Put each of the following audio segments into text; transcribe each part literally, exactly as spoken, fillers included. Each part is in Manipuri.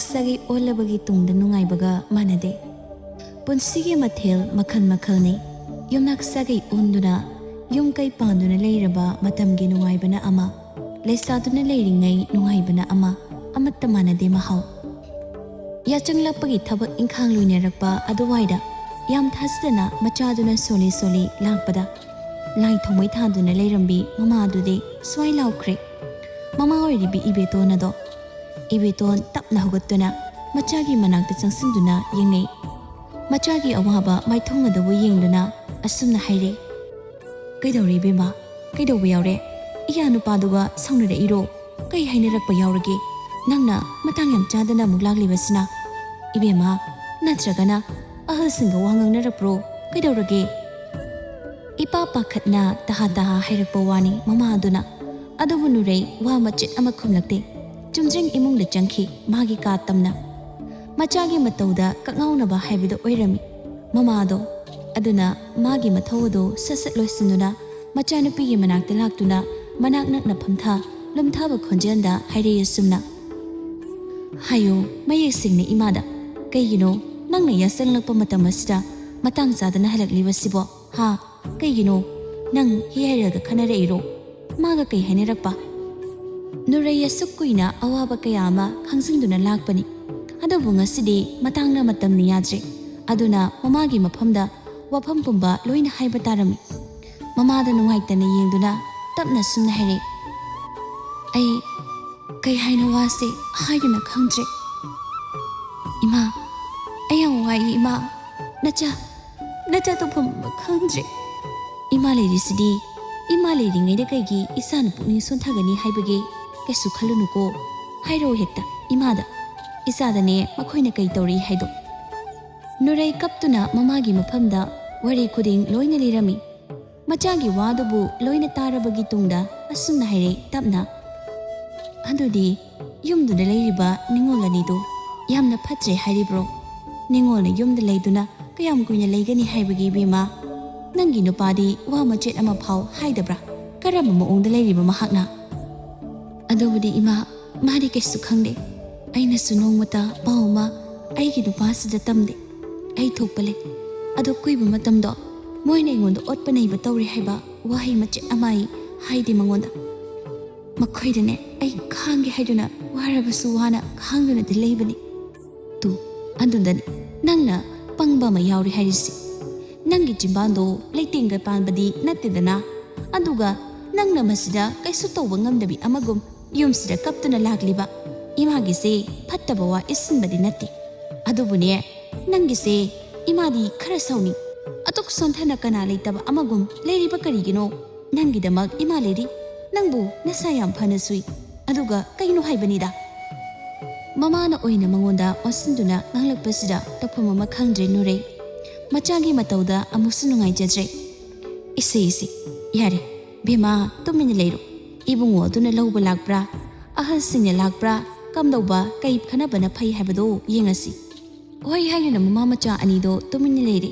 ꯁꯥꯒꯩ ꯑꯣꯜꯂꯕꯒꯤ ꯇꯨꯡꯗ ꯅꯨꯡꯉꯥꯏꯕꯒ ꯃꯥꯟꯅꯗꯦ꯫ ꯄꯨꯟꯁꯤꯒꯤ ꯃꯊꯦꯜ ꯃꯈꯜ ꯃꯈꯜꯅꯤ꯫ ꯌꯨꯝꯅꯥꯛ ꯁꯥꯒꯩ ꯑꯣꯟꯗꯨꯅ ꯌꯨꯝ ꯀꯩ ꯄꯥꯟꯗꯨꯅ ꯂꯩꯔꯕ ꯃꯇꯝꯒꯤ ꯅꯨꯡꯉꯥꯏꯕꯅ ꯑꯃ, ꯂꯩꯁꯥꯗꯨꯅ ꯂꯩꯔꯤꯉꯩ ꯅꯨꯡꯉꯥꯏꯕꯅ ꯑꯃ, ꯑꯃꯠꯇ ꯃꯥꯟꯅꯗꯦ ꯃꯍꯥꯎ꯫ ꯌꯥꯆꯪꯂꯛꯄꯒꯤ ꯊꯕꯛ ꯏꯪꯈꯥꯡ ꯂꯣꯏꯅꯔꯛꯄ ꯑꯗꯨꯋꯥꯏꯗ ꯌꯥꯝ ꯊꯥꯖꯗꯅ ꯃꯆꯥꯗꯨꯅ ꯁꯣꯜꯂꯤ ꯁꯣꯜꯂꯤ ꯂꯥꯛꯄꯗ ꯂꯥꯏ ꯊꯥꯎꯃꯩ ꯊꯥꯟꯗꯨꯅ ꯂꯩꯔꯝꯕꯤ ꯃꯃꯥꯗꯨꯗꯤ ꯁ꯭ꯋꯥꯏ ꯂꯥꯎꯈ꯭ꯔꯦ꯫ ꯃꯃꯥ ꯑꯣꯏꯔꯤꯕꯤ ꯏꯕꯦꯇꯣꯟ ꯑꯗꯣ꯫ ꯏꯕꯦꯇꯣꯟ ꯇꯞꯅ ꯍꯧꯒꯠꯇꯨꯅ ꯃꯆꯥꯒꯤ ꯃꯅꯥꯛꯇ ꯆꯪꯁꯤꯟꯗꯨꯅ ꯌꯦꯡꯅꯩ꯫ ꯃꯆꯥꯒꯤ ꯑꯋꯥꯕ ꯃꯥꯏꯊꯣꯡ ꯑꯗꯨꯕꯨ ꯌꯦꯡꯗꯨꯅ ꯑꯁꯨꯝꯅ ꯍꯥꯏꯔꯦ, "ꯀꯩꯗꯧꯔꯦ ꯏꯕꯦꯝꯃ? ꯀꯩꯗꯧꯕ ꯌꯥꯎꯔꯦ? ꯏꯌꯥ ꯅꯨꯄꯥꯗꯨꯒ ꯁꯥꯎꯅꯔꯛꯏꯔꯣ? ꯀꯩ ꯍꯥꯏꯅꯔꯛꯄ ꯌꯥꯎꯔꯒꯦ? ꯅꯪꯅ ꯃꯇꯥꯡ ꯌꯥꯝ ꯆꯥꯗꯅ ꯑꯃꯨꯛ ꯂꯥꯛꯂꯤꯕꯁꯤꯅ?" "ꯏꯕꯦꯝꯃ, ꯅꯠꯇ꯭ꯔꯒꯅ ꯑꯍꯜꯁꯤꯡꯒ ꯋꯥ ꯉꯥꯡꯅꯔꯛꯄ꯭ꯔꯣ? ꯀꯩꯗꯧꯔꯒꯦ?" ꯏꯄꯥ ꯄꯥꯈꯠꯅ ꯇꯍꯥ ꯇꯍꯥ ꯍꯥꯏꯔꯛꯄ ꯋꯥꯅꯤ ꯃꯃꯥ ꯑꯗꯨꯅ꯫ ꯑꯗꯨꯕꯨ ꯅꯨꯔꯩ ꯋꯥ ꯃꯆꯦꯠ ꯑꯃ ꯈꯨꯝꯂꯛꯇꯦ꯫ ꯆꯨꯝꯗ꯭ꯔꯤꯡ ꯏꯃꯨꯡꯗ ꯆꯪꯈꯤ, ꯃꯥꯒꯤ ꯀꯥ ꯇꯝꯅ꯫ ꯃꯆꯥꯒꯤ ꯃꯇꯧꯗ ꯀꯛꯉꯥꯎꯅꯕ ꯍꯥꯏꯕꯗꯨ ꯑꯣꯏꯔꯝꯃꯤ ꯃꯃꯥꯗꯣ꯫ ꯑꯗꯨꯅ ꯃꯥꯒꯤ ꯃꯊꯧ ꯑꯗꯨ ꯁꯠ ꯁꯠ ꯂꯣꯏꯁꯤꯟꯗꯨꯅ ꯃꯆꯥꯅꯨꯄꯤꯒꯤ ꯃꯅꯥꯛꯇ ꯂꯥꯛꯇꯨꯅ ꯃꯅꯥꯛ ꯅꯛꯅ ꯐꯝꯊ ꯂꯨꯝꯊꯕ ꯈꯣꯟꯖꯦꯜꯗ ꯍꯥꯏꯔꯛꯏ ꯑꯁꯨꯝꯅ, "ꯍꯥꯏꯌꯨ ꯃꯌꯦꯛ ꯁꯦꯡꯅ ꯏꯃꯥꯗ, ꯀꯩꯒꯤꯅꯣ ꯅꯪꯅ ꯌꯥꯆꯪꯂꯛꯄ ꯃꯇꯝ ꯑꯁꯤꯗ ꯃꯇꯥꯡ ꯆꯥꯗꯅ ꯍꯜꯂꯛꯂꯤꯕꯁꯤꯕꯣ? ꯍꯥ? ꯀꯩꯒꯤꯅꯣ ꯅꯪ ꯍꯤ ꯍꯩꯔꯦꯜꯒ ꯈꯟꯅꯔꯛꯏꯔꯣ? ꯃꯥꯒ ꯀꯩ ꯍꯥꯏꯅꯔꯛꯄ?" ꯅꯨꯔꯩ ꯑꯁꯨꯛ ꯀꯨꯏꯅ ꯑꯋꯥꯕ ꯀꯌꯥ ꯑꯃ ꯈꯥꯡꯖꯤꯟꯗꯨꯅ ꯂꯥꯛꯄꯅꯤ꯫ ꯑꯗꯨꯕꯨ ꯉꯁꯤꯗꯤ ꯃꯇꯥꯡꯅ ꯃꯇꯝꯅ ꯌꯥꯗ꯭ꯔꯦ꯫ ꯑꯗꯨꯅ ꯃꯃꯥꯒꯤ ꯃꯐꯝꯗ ꯋꯥꯐꯝ ꯄꯨꯝꯕ ꯂꯣꯏꯅ ꯍꯥꯏꯕ ꯇꯥꯔꯝꯃꯤ꯫ ꯃꯃꯥꯗ ꯅꯨꯡꯉꯥꯏꯇꯅ ꯌꯦꯡꯗꯨꯅ ꯇꯞꯅ ꯁꯨꯝꯅ ꯍꯥꯏꯔꯛꯏ, "ꯑꯩ ꯀꯩ ꯍꯥꯏꯅꯣ ꯋꯥꯁꯦ ꯍꯥꯏꯗꯨꯅ ꯈꯪꯗ꯭ꯔꯦ꯫ ꯏꯃꯥ, ꯑꯩ ꯌꯥꯝ ꯋꯥꯏ ꯏꯃꯥ꯫ ꯅꯆꯥ, ꯅꯆꯥ ꯇꯧꯐꯝ ꯈꯪꯗ꯭ꯔꯦ꯫ ꯏꯃꯥ ꯂꯩꯔꯤꯁꯤꯗꯤ, ꯏꯃꯥ ꯂꯩꯔꯤꯉꯩꯗ ꯀꯩꯒꯤ ꯏꯆꯥꯅ ꯄꯨꯛꯅꯤꯡ ꯁꯣꯟꯊꯒꯅꯤ ꯍꯥꯏꯕꯒꯦ? ꯀꯩꯁꯨ ꯈꯜꯂꯨꯅꯨꯀꯣ꯫ ꯍꯥꯏꯔꯛꯑꯣ ꯍꯦꯛꯇ ꯏꯃꯥꯗ, ꯏꯆꯥꯗꯅꯦ ꯃꯈꯣꯏꯅ ꯀꯩ ꯇꯧꯔꯤ ꯍꯥꯏꯗꯣ꯫" ꯅꯨꯔꯩ ꯀꯞꯇꯨꯅ ꯃꯃꯥꯒꯤ ꯃꯐꯝꯗ ꯋꯥꯔꯤ ꯈꯨꯗꯤꯡ ꯂꯣꯏꯅ ꯂꯤꯔꯝꯃꯤ꯫ ꯃꯆꯥꯒꯤ ꯋꯥꯗꯨꯕꯨ ꯂꯣꯏꯅ ꯇꯥꯔꯕꯒꯤ ꯇꯨꯡꯗ ꯑꯁꯨꯝꯅ ꯍꯥꯏꯔꯛꯏ ꯇꯞꯅ, "ꯑꯗꯨꯗꯤ ꯌꯨꯝꯗꯨꯗ ꯂꯩꯔꯤꯕ ꯅꯤꯉꯣꯜ ꯑꯅꯤꯗꯨ ꯌꯥꯝꯅ ꯐꯠꯇ꯭ꯔꯦ ꯍꯥꯏꯔꯤꯕ꯭ꯔꯣ? ꯅꯤꯉꯣꯜꯅ ꯌꯨꯝꯗ ꯂꯩꯗꯨꯅ ꯀꯌꯥꯝ ꯀꯨꯏꯅ ꯂꯩꯒꯅꯤ ꯍꯥꯏꯕꯒꯦ ꯏꯕꯦꯝꯃ? ꯅꯪꯒꯤ ꯅꯨꯄꯥꯗꯤ ꯋꯥ ꯃꯆꯦꯠ ꯑꯃ ꯐꯥꯎ ꯍꯥꯏꯗꯕ꯭ꯔꯥ? ꯀꯔꯝꯕ ꯃꯑꯣꯡꯗ ꯂꯩꯔꯤꯕ ꯃꯍꯥꯛꯅ?" "ꯑꯗꯨꯕꯨꯗꯤ ꯏꯃꯥ, ꯃꯥꯗꯤ ꯀꯩꯁꯨ ꯈꯪꯗꯦ꯫ ꯑꯩꯅꯁꯨ ꯅꯣꯡꯃꯇ ꯄꯥꯎ ꯑꯃ ꯑꯩꯒꯤ ꯅꯨꯄꯥꯁꯤꯗ ꯇꯝꯗꯦ꯫ ꯑꯩ ꯊꯣꯛꯄ ꯂꯩ꯫ ꯑꯗꯣ ꯀꯨꯏꯕ ꯃꯇꯝꯗꯣ ꯃꯣꯏꯅ ꯑꯩꯉꯣꯟꯗ ꯑꯣꯠꯄ ꯅꯩꯕ ꯇꯧꯔꯦ ꯍꯥꯏꯕ ꯋꯥꯍꯩ ꯃꯆꯦꯠ ꯑꯃ ꯑꯩ ꯍꯥꯏꯗꯦ ꯃꯉꯣꯟꯗ꯫ ꯃꯈꯣꯏꯗꯅꯦ ꯑꯩ ꯈꯥꯡꯒꯦ ꯍꯥꯏꯗꯨꯅ ꯋꯥꯔꯕꯁꯨ ꯋꯥꯅ ꯈꯥꯡꯗꯨꯅꯗꯤ ꯂꯩꯕꯅꯤ꯫ ꯇꯨ, ꯑꯗꯨꯗꯅꯤ ꯅꯪꯅ ꯄꯪꯕ ꯑꯃ ꯌꯥꯎꯔꯤ ꯍꯥꯏꯔꯤꯁꯤ꯫ ꯅꯪꯒꯤ ꯆꯤꯝꯕꯥꯟꯗꯣ ꯂꯩꯇꯦꯡꯒ ꯄꯥꯟꯕꯗꯤ ꯅꯠꯇꯦꯗꯅ꯫ ꯑꯗꯨꯒ ꯅꯪꯅ ꯃꯁꯤꯗ ꯀꯩꯁꯨ ꯇꯧꯕ ꯉꯝꯗꯕꯤ ꯑꯃꯒꯨꯝ ꯌꯨꯝꯁꯤꯗ ꯀꯞꯇꯨꯅ ꯂꯥꯛꯂꯤꯕ ꯏꯃꯥꯒꯤꯁꯦ ꯐꯠꯇꯕ ꯋꯥ ꯏꯁꯤꯟꯕꯗꯤ ꯅꯠꯇꯦ꯫ ꯑꯗꯨꯕꯨꯅꯦ, ꯅꯪꯒꯤꯁꯦ ꯏꯃꯥꯗꯤ ꯈꯔ ꯁꯥꯎꯅꯤ꯫ ꯑꯗꯨꯛ ꯁꯣꯟꯊꯅ ꯀꯅꯥ ꯂꯩꯇꯕ ꯑꯃꯒꯨꯝ ꯂꯩꯔꯤꯕ ꯀꯔꯤꯒꯤꯅꯣ? ꯅꯪꯒꯤꯗꯃꯛ ꯏꯃꯥ ꯂꯩꯔꯤ꯫ ꯅꯪꯕꯨ ꯅꯁꯥ ꯌꯥꯝ ꯐꯅ ꯁꯨꯏ꯫ ꯑꯗꯨꯒ ꯀꯩꯅꯣ ꯍꯥꯏꯕꯅꯤꯗ꯫ ꯃꯃꯥꯅ ꯑꯣꯏꯅ ꯃꯉꯣꯟꯗ ꯑꯣꯟꯁꯤꯟꯗꯨꯅ ꯉꯥꯡꯂꯛꯄꯁꯤꯗ ꯇꯧꯐꯝ ꯑꯃ ꯈꯪꯗ꯭ꯔꯦ ꯅꯨꯔꯩ꯫ ꯃꯆꯥꯒꯤ ꯃꯇꯧꯗ ꯑꯃꯨꯛꯁꯨ ꯅꯨꯡꯉꯥꯏꯖꯗ꯭ꯔꯦ꯫ "ꯏꯁꯦ, ꯏꯁꯦ, ꯌꯥꯔꯦ, ꯕꯦꯝꯃ, ꯇꯨꯃꯤꯟꯅ ꯂꯩꯔꯣ꯫ ꯏꯕꯨꯡꯉꯣ ꯑꯗꯨꯅ ꯂꯧꯕ ꯂꯥꯛꯄ꯭ꯔꯥ? ꯑꯍꯜꯁꯤꯡꯅ ꯂꯥꯛꯄ꯭ꯔꯥ? ꯀꯝꯗꯧꯕ, ꯀꯩ ꯈꯟꯅꯕꯅ ꯐꯩ ꯍꯥꯏꯕꯗꯣ ꯌꯦꯡꯉꯁꯤ"꯫ ꯍꯣꯏ ꯍꯥꯏꯗꯨꯅ ꯃꯃꯥ ꯃꯆꯥ ꯑꯅꯤꯗꯣ ꯇꯨꯃꯤꯟꯅ ꯂꯩꯔꯦ꯫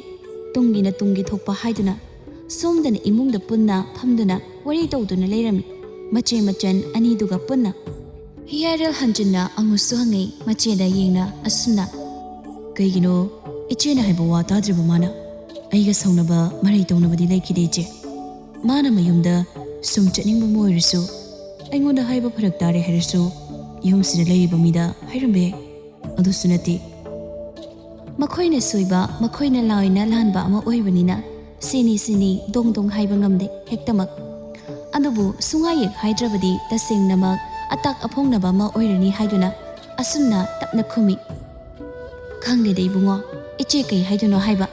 ꯇꯨꯡꯒꯤꯅ ꯇꯨꯡꯒꯤ ꯊꯣꯛꯄ ꯍꯥꯏꯗꯨꯅ ꯁꯣꯝꯗꯅ ꯏꯃꯨꯡꯗ ꯄꯨꯟꯅ ꯐꯝꯗꯨꯅ ꯋꯥꯔꯤ ꯇꯧꯗꯨꯅ ꯂꯩꯔꯝꯃꯤ꯫ ꯃꯆꯦ ꯃꯆꯟ ꯑꯅꯤꯗꯨꯒ ꯄꯨꯟꯅ꯫ ꯍꯤꯌꯥꯔꯦꯜ ꯍꯟꯖꯤꯟꯅ ꯑꯃꯨꯛꯁꯨ ꯍꯪꯉꯤ ꯃꯆꯦꯗ ꯌꯦꯡꯅ ꯑꯁꯨꯝꯅ꯫ "ꯀꯩꯒꯤꯅꯣ ꯏꯆꯦꯅ ꯍꯥꯏꯕ ꯋꯥ ꯇꯥꯗ꯭ꯔꯤꯕ ꯃꯥꯅ? ꯑꯩꯒ ꯁꯥꯎꯅꯕ ꯃꯔꯩ ꯇꯧꯅꯕꯗꯤ ꯂꯩꯈꯤꯗꯦ ꯏꯆꯦ꯫ ꯃꯥꯅ ꯃꯌꯨꯝꯗ ꯁꯨꯝ ꯆꯠꯅꯤꯡꯕ ꯑꯃ ꯑꯣꯏꯔꯁꯨ, ꯑꯩꯉꯣꯟꯗ ꯍꯥꯏꯕ ꯐꯔꯛ ꯇꯥꯔꯦ ꯍꯥꯏꯔꯁꯨ, ꯌꯨꯝꯁꯤꯗ ꯂꯩꯔꯤꯕ ꯃꯤꯗ ꯍꯥꯏꯔꯝꯕ ꯌꯥꯏ꯫ ꯑꯗꯨꯁꯨ ꯅꯠꯇꯦ꯫ ꯃꯈꯣꯏꯅ ꯁꯣꯏꯕ, ꯃꯈꯣꯏꯅ ꯂꯣꯏꯅ ꯂꯥꯟꯕ ꯑꯃ ꯑꯣꯏꯕꯅꯤꯅ, ꯁꯤꯅꯤ ꯁꯤꯅꯤ ꯗꯣꯡ ꯗꯣꯡ ꯍꯥꯏꯕ ꯉꯝꯗꯦ ꯍꯦꯛꯇꯃꯛ꯫ ꯑꯗꯨꯕꯨ ꯁꯨꯡꯍꯥꯏ ꯍꯦꯛ ꯍꯥꯏꯗ꯭ꯔꯕꯗꯤ ꯇꯁꯦꯡꯅꯃꯛ ꯑꯇꯥꯛ ꯑꯐꯣꯡꯅꯕ ꯑꯃ ꯑꯣꯏꯔꯅꯤ ꯍꯥꯏꯗꯨꯅ ꯑꯁꯨꯝꯅ ꯇꯞꯅ ꯈꯨꯝꯃꯤ꯫ "ꯈꯪꯗꯦꯗ ꯏꯕꯨꯡꯉꯣ, ꯏꯆꯦ ꯀꯩ ꯍꯥꯏꯗꯣꯏꯅꯣ ꯍꯥꯏꯕ꯫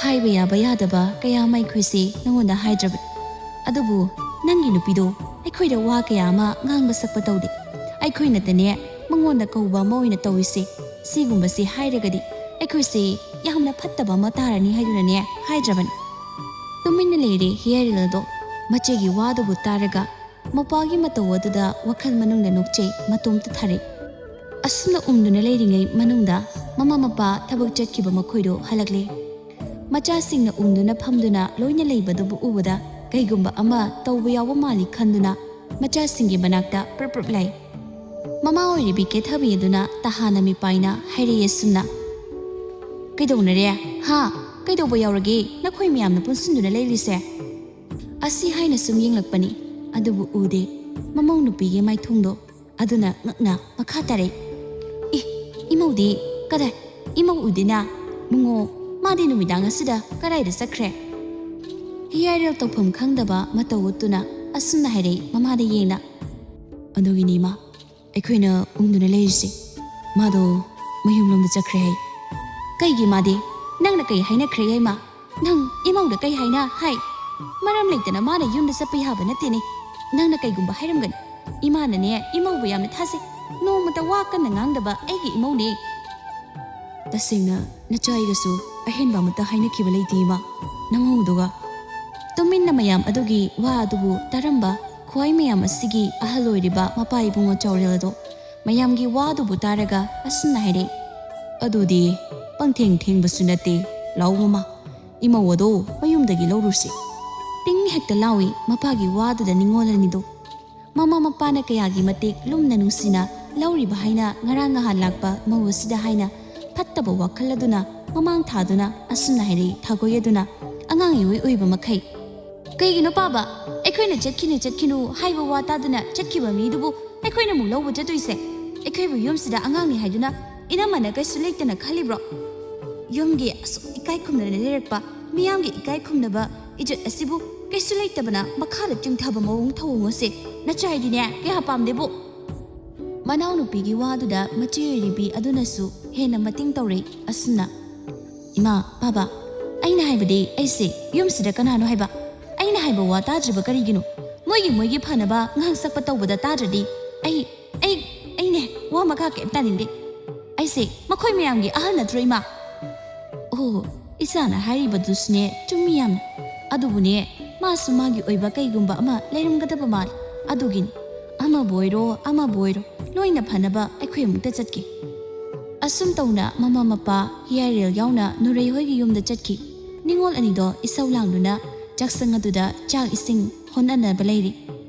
ꯍꯥꯏꯕ ꯌꯥꯕ ꯌꯥꯗꯕ ꯀꯌꯥ ꯑꯃ ꯑꯩꯈꯣꯏꯁꯦ ꯅꯉꯣꯟꯗ ꯍꯥꯏꯗ꯭ꯔꯕꯅꯤ꯫ ꯑꯗꯨꯕꯨ ꯅꯪꯒꯤ ꯅꯨꯄꯤꯗꯣ ꯑꯩꯈꯣꯏꯗ ꯋꯥ ꯀꯌꯥ ꯑꯃ ꯉꯥꯡꯕ ꯁꯛꯄ ꯇꯧꯗꯦ꯫ ꯑꯩꯈꯣꯏꯅꯇꯅꯦ ꯃꯉꯣꯟꯗ ꯀꯧꯕ ꯑꯃ ꯑꯣꯏꯅ ꯇꯧꯔꯤꯁꯦ꯫ ꯁꯤꯒꯨꯝꯕꯁꯦ ꯍꯥꯏꯔꯒꯗꯤ ꯑꯩꯈꯣꯏꯁꯦ ꯌꯥꯝꯅ ꯐꯠꯇꯕ ꯑꯃ ꯇꯥꯔꯅꯤ ꯍꯥꯏꯗꯨꯅꯅꯦ ꯍꯥꯏꯗ꯭ꯔꯕꯅꯤ"꯫ ꯇꯨꯃꯤꯟꯅ ꯂꯩꯔꯦ ꯍꯤꯌꯥꯔꯦꯜꯗꯣ꯫ ꯃꯆꯦꯒꯤ ꯋꯥꯗꯨꯕꯨ ꯇꯥꯔꯒ ꯃꯄꯥꯒꯤ ꯃꯇꯧ ꯑꯗꯨꯗ ꯋꯥꯈꯜ ꯃꯅꯨꯡꯗ ꯅꯣꯛꯆꯩ ꯃꯇꯣꯝꯇ ꯊꯥꯔꯩ꯫ ꯑꯁꯨꯝꯅ ꯎꯪꯗꯨꯅ ꯂꯩꯔꯤꯉꯩ ꯃꯅꯨꯡꯗ ꯃꯃꯥ ꯃꯄꯥ ꯊꯕꯛ ꯆꯠꯈꯤꯕ ꯃꯈꯣꯏꯗꯣ ꯍꯜꯂꯛꯂꯦ꯫ ꯃꯆꯥꯁꯤꯡꯅ ꯎꯪꯗꯨꯅ ꯐꯝꯗꯨꯅ ꯂꯣꯏꯅ ꯂꯩꯕꯗꯨꯕꯨ ꯎꯕꯗ ꯀꯩꯒꯨꯝꯕ ꯑꯃ ꯇꯧꯕ ꯌꯥꯎꯕ ꯃꯥꯜꯂꯤ ꯈꯟꯗꯨꯅ ꯃꯆꯥꯁꯤꯡꯒꯤ ꯃꯅꯥꯛꯇ ꯄ꯭ꯔꯞ ꯄ꯭ꯔꯞ ꯂꯥꯛꯏ꯫ ꯃꯃꯥ ꯑꯣꯏꯔꯤꯕꯤ ꯀꯦꯊꯕꯤ ꯑꯗꯨꯅ ꯇꯍꯥꯅ ꯃꯤꯄꯥꯏꯅ ꯍꯥꯏꯔꯛꯏ ꯑꯁꯨꯝꯅ, "ꯀꯩꯗꯧꯅꯔꯦ? ꯍꯥ? ꯀꯩꯗꯧꯕ ꯌꯥꯎꯔꯒꯦ ꯅꯈꯣꯏ ꯃꯌꯥꯝꯅ ꯄꯨꯟꯁꯤꯟꯗꯨꯅ ꯂꯩꯔꯤꯁꯦ?" ꯑꯁꯤ ꯍꯥꯏꯅ ꯁꯨꯝ ꯌꯦꯡꯂꯛꯄꯅꯤ, ꯑꯗꯨꯕꯨ ꯎꯗꯦ꯫ ꯃꯃꯧ ꯅꯨꯄꯤꯒꯤ ꯃꯥꯏꯊꯣꯡꯗꯣ ꯑꯗꯨꯅ ꯉꯛꯅ ꯃꯈꯥ ꯇꯥꯔꯛꯏ, "ꯑꯦ, ꯏꯃꯧꯗꯤ ꯀꯗꯥꯏ? ꯏꯃꯧ ꯎꯗꯦꯅ? ꯃꯨꯉꯣ, ꯃꯥꯗꯤ ꯅꯨꯃꯤꯗꯥꯡ ꯑꯁꯤꯗ ꯀꯗꯥꯏꯗ ꯆꯠꯈ꯭ꯔꯦ?" ꯍꯤꯌꯥꯏꯔꯦꯜ ꯇꯧꯐꯝ ꯈꯪꯗꯕ ꯃꯇꯧ ꯎꯠꯇꯨꯅ ꯑꯁꯨꯝꯅ ꯍꯥꯏꯔꯛꯏ ꯃꯃꯥꯗ ꯌꯦꯡꯅ, "ꯑꯗꯨꯒꯤꯅꯤ ꯏꯃꯥ, ꯑꯩꯈꯣꯏꯅ ꯎꯪꯗꯨꯅ ꯂꯩꯔꯤꯁꯦ꯫ ꯃꯥꯗꯣ ꯃꯌꯨꯝꯂꯣꯝꯗ ꯆꯠꯈ꯭ꯔꯦ ꯍꯥꯏ꯫" "ꯀꯩꯒꯤ ꯃꯥꯗꯤ? ꯅꯪꯅ ꯀꯩ ꯍꯥꯏꯅꯈ꯭ꯔꯦ ꯌꯥꯏꯃ? ꯅꯪ ꯏꯃꯧꯗ ꯀꯩ ꯍꯥꯏꯅ ꯍꯥꯏ? ꯃꯔꯝ ꯂꯩꯇꯅ ꯃꯥꯅ ꯌꯨꯝꯗ ꯆꯠꯄ ꯌꯥꯕ ꯅꯠꯇꯦꯅꯦ꯫ ꯅꯪꯅ ꯀꯩꯒꯨꯝꯕ ꯍꯥꯏꯔꯝꯒꯅꯤ꯫ ꯏꯃꯥꯅꯅꯦ ꯏꯃꯧꯕꯨ ꯌꯥꯝꯅ ꯊꯥꯖꯩ꯫ ꯅꯣꯡꯃꯇ ꯋꯥ ꯀꯟꯅ ꯉꯥꯡꯗꯕ ꯑꯩꯒꯤ ꯏꯃꯧꯅꯦ꯫ ꯇꯁꯦꯡꯅ ꯅꯆꯥ ꯑꯩꯒꯁꯨ ꯑꯍꯦꯟꯕ ꯑꯃꯠꯇ ꯍꯥꯏꯅꯈꯤꯕ ꯂꯩꯇꯦ ꯏꯃꯥ, ꯅꯃꯧꯗꯨꯒ꯫" ꯇꯨꯃꯤꯟꯅ ꯃꯌꯥꯝ ꯑꯗꯨꯒꯤ ꯋꯥ ꯑꯗꯨꯕꯨ ꯇꯥꯔꯝꯕ ꯈ꯭ꯋꯥꯏ ꯃꯌꯥꯝ ꯑꯁꯤꯒꯤ ꯑꯍꯜ ꯑꯣꯏꯔꯤꯕ ꯃꯄꯥ ꯏꯕꯨꯡꯉꯣ ꯆꯥꯎꯔꯦꯜ ꯑꯗꯣ ꯃꯌꯥꯝꯒꯤ ꯋꯥ ꯑꯗꯨꯕꯨ ꯇꯥꯔꯒ ꯑꯁꯨꯝꯅ ꯍꯥꯏꯔꯛꯏ, "ꯑꯗꯨꯗꯤ ꯄꯪꯊꯦꯡ ꯊꯦꯡꯕꯁꯨ ꯅꯠꯇꯦ꯫ ꯂꯥꯎ ꯃꯃꯥ, ꯏꯃꯧ ꯑꯗꯣ ꯃꯌꯨꯝꯗꯒꯤ ꯂꯧꯔꯨꯁꯤ꯫" ꯄꯤꯡ ꯍꯦꯛꯇ ꯂꯥꯎꯏ ꯃꯄꯥꯒꯤ ꯋꯥꯗꯨꯗ ꯅꯤꯡꯉꯣꯜ ꯑꯅꯤꯗꯣ꯫ ꯃꯃꯥ ꯃꯄꯥꯅ ꯀꯌꯥꯒꯤ ꯃꯇꯤꯛ ꯂꯨꯝꯅ ꯅꯨꯡꯁꯤꯅ ꯂꯧꯔꯤꯕ ꯍꯥꯏꯅ ꯉꯔꯥꯡ ꯅꯍꯥꯟ ꯂꯥꯛꯄ ꯃꯧ ꯑꯁꯤꯗ ꯍꯥꯏꯅ ꯐꯠꯇꯕ ꯋꯥꯈꯜ ꯑꯗꯨꯅ ꯃꯃꯥꯡ ꯊꯥꯗꯨꯅ ꯑꯁꯨꯝꯅ ꯍꯥꯏꯔꯛꯏ ꯊꯥꯒꯣꯏ ꯑꯗꯨꯅ ꯑꯉꯥꯡ ꯏꯑꯣꯏ ꯑꯣꯏꯕ ꯃꯈꯩ꯫ "ꯀꯩꯒꯤꯅꯣ ꯄꯥꯕ? ꯑꯩꯈꯣꯏꯅ ꯆꯠꯈꯤꯅꯨ ꯆꯠꯈꯤꯅꯨ ꯍꯥꯏꯕ ꯋꯥ ꯇꯥꯗꯨꯅ ꯆꯠꯈꯤꯕ ꯃꯤꯗꯨꯕꯨ ꯑꯩꯈꯣꯏꯅ ꯑꯃꯨꯛ ꯂꯧꯕ ꯆꯠꯇꯣꯏꯁꯦ? ꯑꯩꯈꯣꯏꯕꯨ ꯌꯨꯝꯁꯤꯗ ꯑꯉꯥꯡꯅꯤ ꯍꯥꯏꯗꯨꯅ ꯏꯅꯝꯃꯅ ꯀꯩꯁꯨ ꯂꯩꯇꯅ ꯈꯜꯂꯤꯕ꯭ꯔꯣ? ꯌꯨꯝꯒꯤ ꯑꯁꯨꯛ ꯏꯀꯥꯏ ꯈꯨꯝꯅꯅ ꯂꯩꯔꯛꯄ, ꯃꯤꯌꯥꯝꯒꯤ ꯏꯀꯥꯏ ꯈꯨꯝꯅꯕ ꯏꯖꯠ ꯑꯁꯤꯕꯨ ꯀꯩꯁꯨ ꯂꯩꯇꯕꯅ ꯃꯈꯥꯗ ꯆꯤꯡꯊꯕ ꯃꯑꯣꯡ ꯊꯧꯑꯣꯡ ꯑꯁꯦ ꯅꯆꯥꯏꯗꯤꯅꯦ ꯀꯌꯥ ꯄꯥꯝꯗꯦꯕꯨ꯫" ꯃꯅꯥꯎꯅꯨꯄꯤꯒꯤ ꯋꯥꯗꯨꯗ ꯃꯆꯦ ꯑꯣꯏꯔꯤꯕꯤ ꯑꯗꯨꯅꯁꯨ ꯍꯦꯟꯅ ꯃꯇꯦꯡ ꯇꯧꯔꯛꯏ ꯑꯁꯨꯝꯅ, "ꯏꯃꯥ, ꯄꯥꯕ, ꯑꯩꯅ ꯍꯥꯏꯕꯗꯤ ꯑꯩꯁꯦ ꯌꯨꯝꯁꯤꯗ ꯀꯅꯥꯅꯣ ꯍꯥꯏꯕ? ꯑꯩꯅ ꯍꯥꯏꯕ ꯋꯥ ꯇꯥꯗ꯭ꯔꯤꯕ ꯀꯔꯤꯒꯤꯅꯣ? ꯃꯣꯏꯒꯤ ꯃꯣꯏꯒꯤ ꯐꯅꯕ ꯉꯥꯡ ꯁꯛꯄ ꯇꯧꯕꯗ ꯇꯥꯗ꯭ꯔꯗꯤ ꯑꯩ, ꯑꯩ, ꯑꯩꯅꯦ ꯋꯥ ꯃꯈꯥ ꯀꯩꯝ ꯇꯥꯅꯤꯡꯗꯦ꯫ ꯑꯩꯁꯦ ꯃꯈꯣꯏ ꯃꯌꯥꯝꯒꯤ ꯑꯍꯜ ꯅꯠꯇ꯭ꯔꯣ ꯏꯃꯥ?" "ꯑꯣ, ꯏꯆꯥꯅ ꯍꯥꯏꯔꯤꯕꯗꯨꯁꯨꯅꯦ ꯆꯨꯝꯃꯤ ꯌꯥꯝꯅ꯫ ꯑꯗꯨꯕꯨꯅꯦ ꯃꯥꯁꯨ ꯃꯥꯒꯤ ꯑꯣꯏꯕ ꯀꯩꯒꯨꯝꯕ ꯑꯃ ꯂꯩꯔꯝꯒꯗꯕ ꯃꯥꯜꯂꯤ꯫ ꯑꯗꯨꯒꯤꯅꯤ꯫ ꯑꯃꯕꯨ ꯑꯣꯏꯔꯣ ꯑꯃꯕꯨ ꯑꯣꯏꯔꯣ ꯂꯣꯏꯅ ꯐꯅꯕ ꯑꯩꯈꯣꯏ ꯑꯃꯨꯛꯇ ꯆꯠꯀꯦ꯫" ꯑꯁꯨꯝ ꯇꯧꯅ ꯃꯃꯥ ꯃꯄꯥ ꯍꯤꯌꯥꯏꯔꯦꯜ ꯌꯥꯎꯅ ꯅꯨꯔꯩ ꯍꯣꯏꯒꯤ ꯌꯨꯝꯗ ꯆꯠꯈꯤ꯫ ꯅꯤꯉꯣꯜ ꯑꯅꯤꯗꯣ ꯏꯁꯧ ꯂꯥꯡꯗꯨꯅ ꯆꯥꯛꯁꯪ ꯑꯗꯨꯗ ꯆꯥꯛ ꯏꯁꯤꯡ ꯍꯣꯠꯅꯅꯕ ꯂꯩꯔꯤ꯫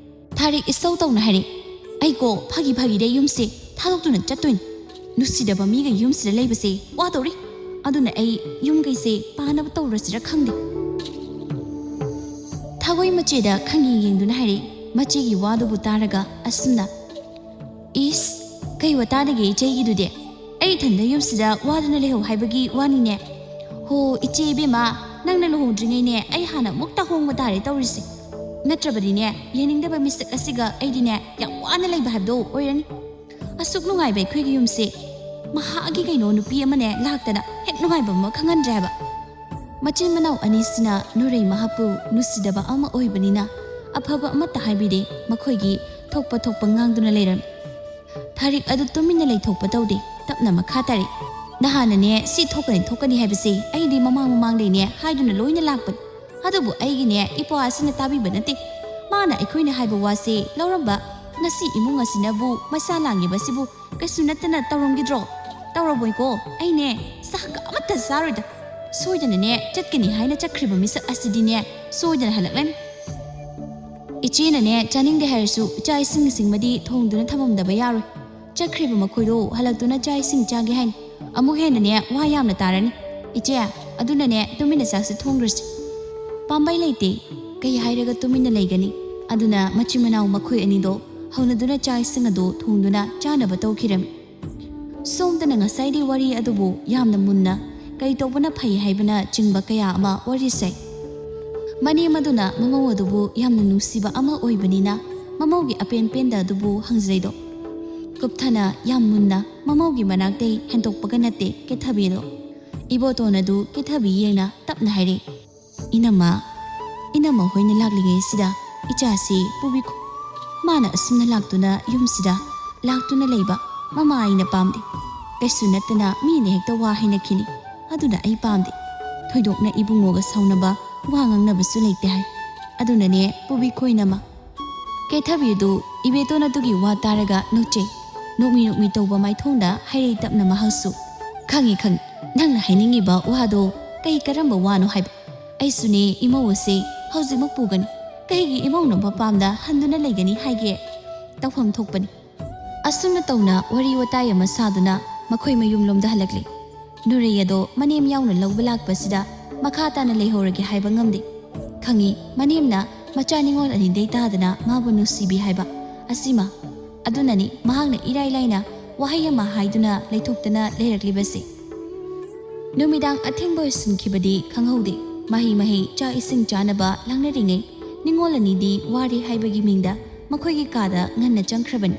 ꯊꯥꯔꯤꯛ ꯏꯁꯧ ꯇꯧꯅ ꯍꯥꯏꯔꯤ, ꯑꯩꯀꯣ ꯐꯥꯒꯤ ꯐꯥꯒꯤꯗ ꯌꯨꯝꯁꯦ ꯊꯥꯗꯣꯛꯇꯨꯅ ꯆꯠꯇꯣꯏꯅꯤ꯫ ꯅꯨꯡꯁꯤꯗꯕ ꯃꯤꯒ ꯌꯨꯝꯁꯤꯗ ꯂꯩꯕꯁꯦ ꯋꯥꯗꯧꯔꯤ꯫ ꯑꯗꯨꯅ ꯑꯩ ꯌꯨꯝ ꯀꯩꯁꯦ ꯄꯥꯅꯕ ꯇꯧꯔꯁꯤꯔ ꯈꯪꯗꯦ꯫ ꯊꯥꯒꯣꯏ ꯃꯆꯦꯗ ꯈꯪꯌꯦꯡ ꯌꯦꯡꯗꯨꯅ ꯍꯥꯏꯔꯛꯏ꯫ ꯃꯆꯦꯒꯤ ꯋꯥꯗꯨꯕꯨ ꯇꯥꯔꯒ ꯑꯁꯨꯝꯅ, "ꯏꯁ, ꯀꯩ ꯋꯥꯇꯥꯗꯒꯤ ꯏꯆꯦꯒꯤꯗꯨꯗꯤ? ꯑꯩ ꯏꯊꯟꯗ ꯌꯨꯝꯁꯤꯗ ꯋꯥꯗꯨꯅ ꯂꯩꯍꯧ ꯍꯥꯏꯕꯒꯤ ꯋꯥꯅꯤꯅꯦ꯫ ꯍꯣ, ꯏꯆꯦ ꯏꯕꯦꯝꯃ, ꯅꯪꯅ ꯂꯨꯍꯣꯡꯗ꯭ꯔꯤꯉꯩꯅꯦ ꯑꯩ ꯍꯥꯟꯅ ꯑꯃꯨꯛꯇ ꯍꯣꯡꯕ ꯇꯥꯔꯦ ꯇꯧꯔꯤꯁꯦ꯫ ꯅꯠꯇ꯭ꯔꯕꯗꯤꯅꯦ, ꯌꯦꯡꯅꯤꯡꯗꯕ ꯃꯤꯁꯛ ꯑꯁꯤꯒ ꯑꯩꯗꯤꯅꯦ ꯌꯥꯝ ꯋꯥꯅ ꯂꯩꯕ ꯍꯥꯏꯕꯗꯣ ꯑꯣꯏꯔꯅꯤ꯫ ꯑꯁꯨꯛ ꯅꯨꯡꯉꯥꯏꯕ ꯑꯩꯈꯣꯏꯒꯤ ꯌꯨꯝꯁꯦ ꯃꯍꯥꯛꯀꯤ ꯀꯩꯅꯣ ꯅꯨꯄꯤ ꯑꯃꯅꯦ ꯂꯥꯛꯇꯅ ꯍꯦꯛ ꯅꯨꯡꯉꯥꯏꯕ ꯑꯃ ꯈꯪꯍꯟꯗ꯭ꯔꯦ ꯍꯥꯏꯕ"꯫ ꯃꯆꯤꯟ ꯃꯅꯥꯎ ꯑꯅꯤꯁꯤꯅ ꯅꯨꯔꯩ ꯃꯍꯥꯛꯄꯨ ꯅꯨꯡꯁꯤꯗꯕ ꯑꯃ ꯑꯣꯏꯕꯅꯤꯅ ꯑꯐꯕ ꯑꯃꯠꯇ ꯍꯥꯏꯕꯤꯗꯦ꯫ ꯃꯈꯣꯏꯒꯤ ꯊꯣꯛꯄ ꯊꯣꯛꯄ ꯉꯥꯡꯗꯨꯅ ꯂꯩꯔꯝꯃꯤ꯫ ꯊꯥꯔꯤꯛ ꯑꯗꯨ ꯇꯨꯃꯤꯟꯅ ꯂꯩꯊꯣꯛꯄ ꯇꯧꯗꯦ, ꯇꯞꯅ ꯃꯈꯥ ꯇꯥꯔꯛꯏ꯫ "ꯅꯍꯥꯟꯅꯅꯦ ꯁꯤ ꯊꯣꯛꯀꯅꯤ ꯊꯣꯛꯀꯅꯤ ꯍꯥꯏꯕꯁꯦ ꯑꯩꯗꯤ ꯃꯃꯥꯡ ꯃꯃꯥꯡꯗꯩꯅꯦ ꯍꯥꯏꯗꯨꯅ ꯂꯣꯏꯅ ꯂꯥꯛꯄꯅꯤ꯫ ꯑꯗꯨꯕꯨ ꯑꯩꯒꯤꯅꯦ ꯏꯄ꯭ꯋꯥ ꯑꯁꯤꯅ ꯇꯥꯕꯤꯕ ꯅꯠꯇꯦ꯫ ꯃꯥꯅ ꯑꯩꯈꯣꯏꯅ ꯍꯥꯏꯕ ꯋꯥꯁꯦ ꯂꯧꯔꯝꯕ ꯉꯁꯤ ꯏꯃꯨꯡ ꯑꯁꯤꯅꯕꯨ ꯃꯩꯁꯥ ꯂꯥꯡꯉꯤꯕꯁꯤꯕꯨ ꯀꯩꯁꯨ ꯅꯠꯇꯅ ꯇꯧꯔꯝꯈꯤꯗ꯭ꯔꯣ? ꯇꯧꯔꯝꯃꯣꯏꯀꯣ꯫ ꯑꯩꯅꯦ ꯆꯥꯛꯀ ꯑꯃꯠꯇ ꯆꯥꯔꯣꯏꯗ꯫ ꯁꯣꯏꯗꯅꯅꯦ ꯆꯠꯀꯅꯤ ꯍꯥꯏꯅ ꯆꯠꯈ꯭ꯔꯤꯕ ꯃꯤꯁꯛ ꯑꯁꯤꯗꯤꯅꯦ ꯁꯣꯏꯗꯅ ꯍꯜꯂꯛꯂꯅꯤ꯫ ꯏꯆꯦꯅꯅꯦ ꯆꯥꯅꯤꯡꯗꯦ ꯍꯥꯏꯔꯁꯨ ꯆꯥꯛ ꯏꯁꯤꯡꯁꯤꯡꯃꯗꯤ ꯊꯣꯡꯗꯨꯅ ꯊꯝꯃꯝꯗꯕ ꯌꯥꯔꯣꯏ꯫ ꯆꯠꯈ꯭ꯔꯤꯕ ꯃꯈꯣꯏꯗꯣ ꯍꯜꯂꯛꯇꯨꯅ ꯆꯥꯛ ꯏꯁꯤꯡ ꯆꯥꯒꯦ ꯍꯥꯏꯅꯤ꯫ ꯑꯃꯨꯛ ꯍꯦꯟꯅꯅꯦ ꯋꯥ ꯌꯥꯝꯅ ꯇꯥꯔꯅꯤ꯫ ꯏꯆꯦ, ꯑꯗꯨꯅꯅꯦ ꯇꯨꯃꯤꯟꯅ ꯆꯥꯛꯁꯦ ꯊꯣꯡꯈ꯭ꯔꯁꯤ꯫ ꯄꯥꯝꯕꯩ ꯂꯩꯇꯦ꯫ ꯀꯩ ꯍꯥꯏꯔꯒ ꯇꯨꯃꯤꯟꯅ ꯂꯩꯒꯅꯤ? ꯑꯗꯨꯅ ꯃꯆꯤꯟ ꯃꯅꯥꯎ ꯃꯈꯣꯏ ꯑꯅꯤꯗꯣ ꯍꯧꯅꯗꯨꯅ ꯆꯥꯛ ꯏꯁꯤꯡ ꯑꯗꯨ ꯊꯣꯡꯗꯨꯅ ꯆꯥꯅꯕ ꯇꯧꯈꯤꯔꯝꯃꯤ꯫ ꯁꯣꯝꯗꯅ ꯉꯁꯥꯏꯗꯤ ꯋꯥꯔꯤ ꯑꯗꯨꯕꯨ ꯌꯥꯝꯅ ꯃꯨꯟꯅ ꯀꯩ ꯇꯧꯕꯅ ꯐꯩ ꯍꯥꯏꯕꯅ ꯆꯤꯡꯕ ꯀꯌꯥ ꯑꯃ ꯋꯥꯔꯤ ꯁꯥꯏ꯫ ꯃꯅꯦꯝ ꯑꯗꯨꯅ ꯃꯃꯧ ꯑꯗꯨꯕꯨ ꯌꯥꯝꯅ ꯅꯨꯡꯁꯤꯕ ꯑꯃ ꯑꯣꯏꯕꯅꯤꯅ ꯃꯃꯧꯒꯤ ꯑꯄꯦꯟ ꯄꯦꯟꯗ ꯑꯗꯨꯕꯨ ꯍꯪꯖꯩꯗꯣ꯫ ꯀꯨꯞꯊꯅ ꯌꯥꯝ ꯃꯨꯟꯅ ꯃꯃꯧꯒꯤ ꯃꯅꯥꯛꯇꯩ ꯍꯦꯟꯗꯣꯛꯄꯒ ꯅꯠꯇꯦ ꯀꯦꯊꯕꯤꯗꯣ꯫ ꯏꯕꯣꯇꯣꯟ ꯑꯗꯨ ꯀꯦꯊꯕꯤ ꯌꯦꯡꯅ ꯇꯞꯅ ꯍꯥꯏꯔꯦ, "ꯏꯅꯝꯃ, ꯏꯅꯝꯃ ꯍꯣꯏꯅ ꯂꯥꯛꯂꯤꯉꯩꯁꯤꯗ ꯏꯆꯥꯁꯤ ꯄꯨꯕꯤꯈꯣ꯫ ꯃꯥꯅ ꯑꯁꯨꯝꯅ ꯂꯥꯛꯇꯨꯅ ꯌꯨꯝꯁꯤꯗ ꯂꯥꯛꯇꯨꯅ ꯂꯩꯕ ꯃꯃꯥ ꯑꯩꯅ ꯄꯥꯝꯗꯦ꯫ ꯀꯩꯁꯨ ꯅꯠꯇꯅ ꯃꯤꯅ ꯍꯦꯛꯇ ꯋꯥ ꯍꯥꯏꯅꯈꯤꯅꯤ꯫ ꯑꯗꯨꯅ ꯑꯩ ꯄꯥꯝꯗꯦ꯫ ꯊꯣꯏꯗꯣꯛꯅ ꯏꯕꯨꯡꯉꯣꯒ ꯁꯥꯎꯅꯕ ꯋꯥ ꯉꯥꯡꯅꯕꯁꯨ ꯂꯩꯇꯦ ꯍꯥꯏ꯫ ꯑꯗꯨꯅꯅꯦ ꯄꯨꯕꯤꯈꯣ ꯏꯅꯝꯃ"꯫ ꯀꯦꯊꯕꯤꯗꯨ ꯏꯕꯦꯇꯣꯟ ꯑꯗꯨꯒꯤ ꯋꯥ ꯇꯥꯔꯒ ꯅꯣꯛꯆꯩ꯫ ꯅꯣꯛꯃꯤ ꯅꯣꯛꯃꯤ ꯇꯧꯕ ꯃꯥꯏꯊꯣꯡꯗ ꯍꯥꯏꯔꯩ ꯇꯞꯅ ꯃꯍꯥꯛꯁꯨ, "ꯈꯪꯉꯤ, ꯈꯪꯉꯤ꯫ ꯅꯪꯅ ꯍꯥꯏꯅꯤꯡꯉꯤꯕ ꯋꯥꯗꯣ ꯀꯩ ꯀꯔꯝꯕ ꯋꯥꯅꯣ ꯍꯥꯏꯕ꯫ ꯑꯩꯁꯨꯅꯦ ꯏꯃꯧ ꯑꯁꯦ ꯍꯧꯖꯤꯛꯃꯛ ꯄꯨꯒꯅꯤ꯫ ꯀꯩꯒꯤ ꯏꯃꯧꯅ ꯃꯄꯥꯝꯗ ꯍꯟꯗꯨꯅ ꯂꯩꯒꯅꯤ ꯍꯥꯏꯒꯦ? ꯇꯧꯐꯝ ꯊꯣꯛꯄꯅꯤ꯫ ꯑꯁꯨꯝꯅ ꯇꯧꯅ ꯋꯥꯔꯤ ꯋꯥꯇꯥꯏ ꯑꯃ ꯁꯥꯗꯨꯅ ꯃꯈꯣꯏ ꯃꯌꯨꯝꯂꯣꯝꯗ ꯍꯜꯂꯛꯂꯤ꯫ ꯅꯨꯔꯩ ꯑꯗꯣ ꯃꯅꯦꯝ ꯌꯥꯎꯅ ꯂꯧꯕ ꯂꯥꯛꯄꯁꯤꯗ ꯃꯈꯥ ꯇꯥꯅ ꯂꯩꯍꯧꯔꯒꯦ ꯍꯥꯏꯕ ꯉꯝꯗꯦ꯫ ꯈꯪꯉꯤ, ꯃꯅꯦꯝꯅ ꯃꯆꯥ ꯅꯤꯉꯣꯜ ꯑꯅꯤꯗꯩ ꯇꯥꯗꯅ ꯃꯥꯕꯨ ꯅꯨꯡꯁꯤꯕꯤ ꯍꯥꯏꯕ ꯑꯁꯤꯃ꯫ ꯑꯗꯨꯅꯅꯤ ꯃꯍꯥꯛꯅ ꯏꯔꯥꯏ ꯂꯥꯏꯅ ꯋꯥꯍꯩ ꯑꯃ ꯍꯥꯏꯗꯨꯅ ꯂꯩꯊꯣꯛꯇꯅ ꯂꯩꯔꯛꯂꯤꯕꯁꯦ꯫ ꯅꯨꯃꯤꯗꯥꯡ ꯑꯊꯦꯡꯕ ꯑꯣꯏꯁꯤꯟꯈꯤꯕꯗꯤ ꯈꯪꯍꯧꯗꯦ꯫ ꯃꯍꯩ ꯃꯍꯩ, ꯆꯥꯛ ꯏꯁꯤꯡ ꯆꯥꯅꯕ ꯂꯥꯡꯅꯔꯤꯉꯩ ꯅꯤꯉꯣꯜ ꯑꯅꯤꯗꯤ ꯋꯥꯔꯦ ꯍꯥꯏꯕꯒꯤ ꯃꯤꯡꯗ ꯃꯈꯣꯏꯒꯤ ꯀꯥꯗ ꯉꯟꯅ ꯆꯪꯈ꯭ꯔꯕꯅꯤ꯫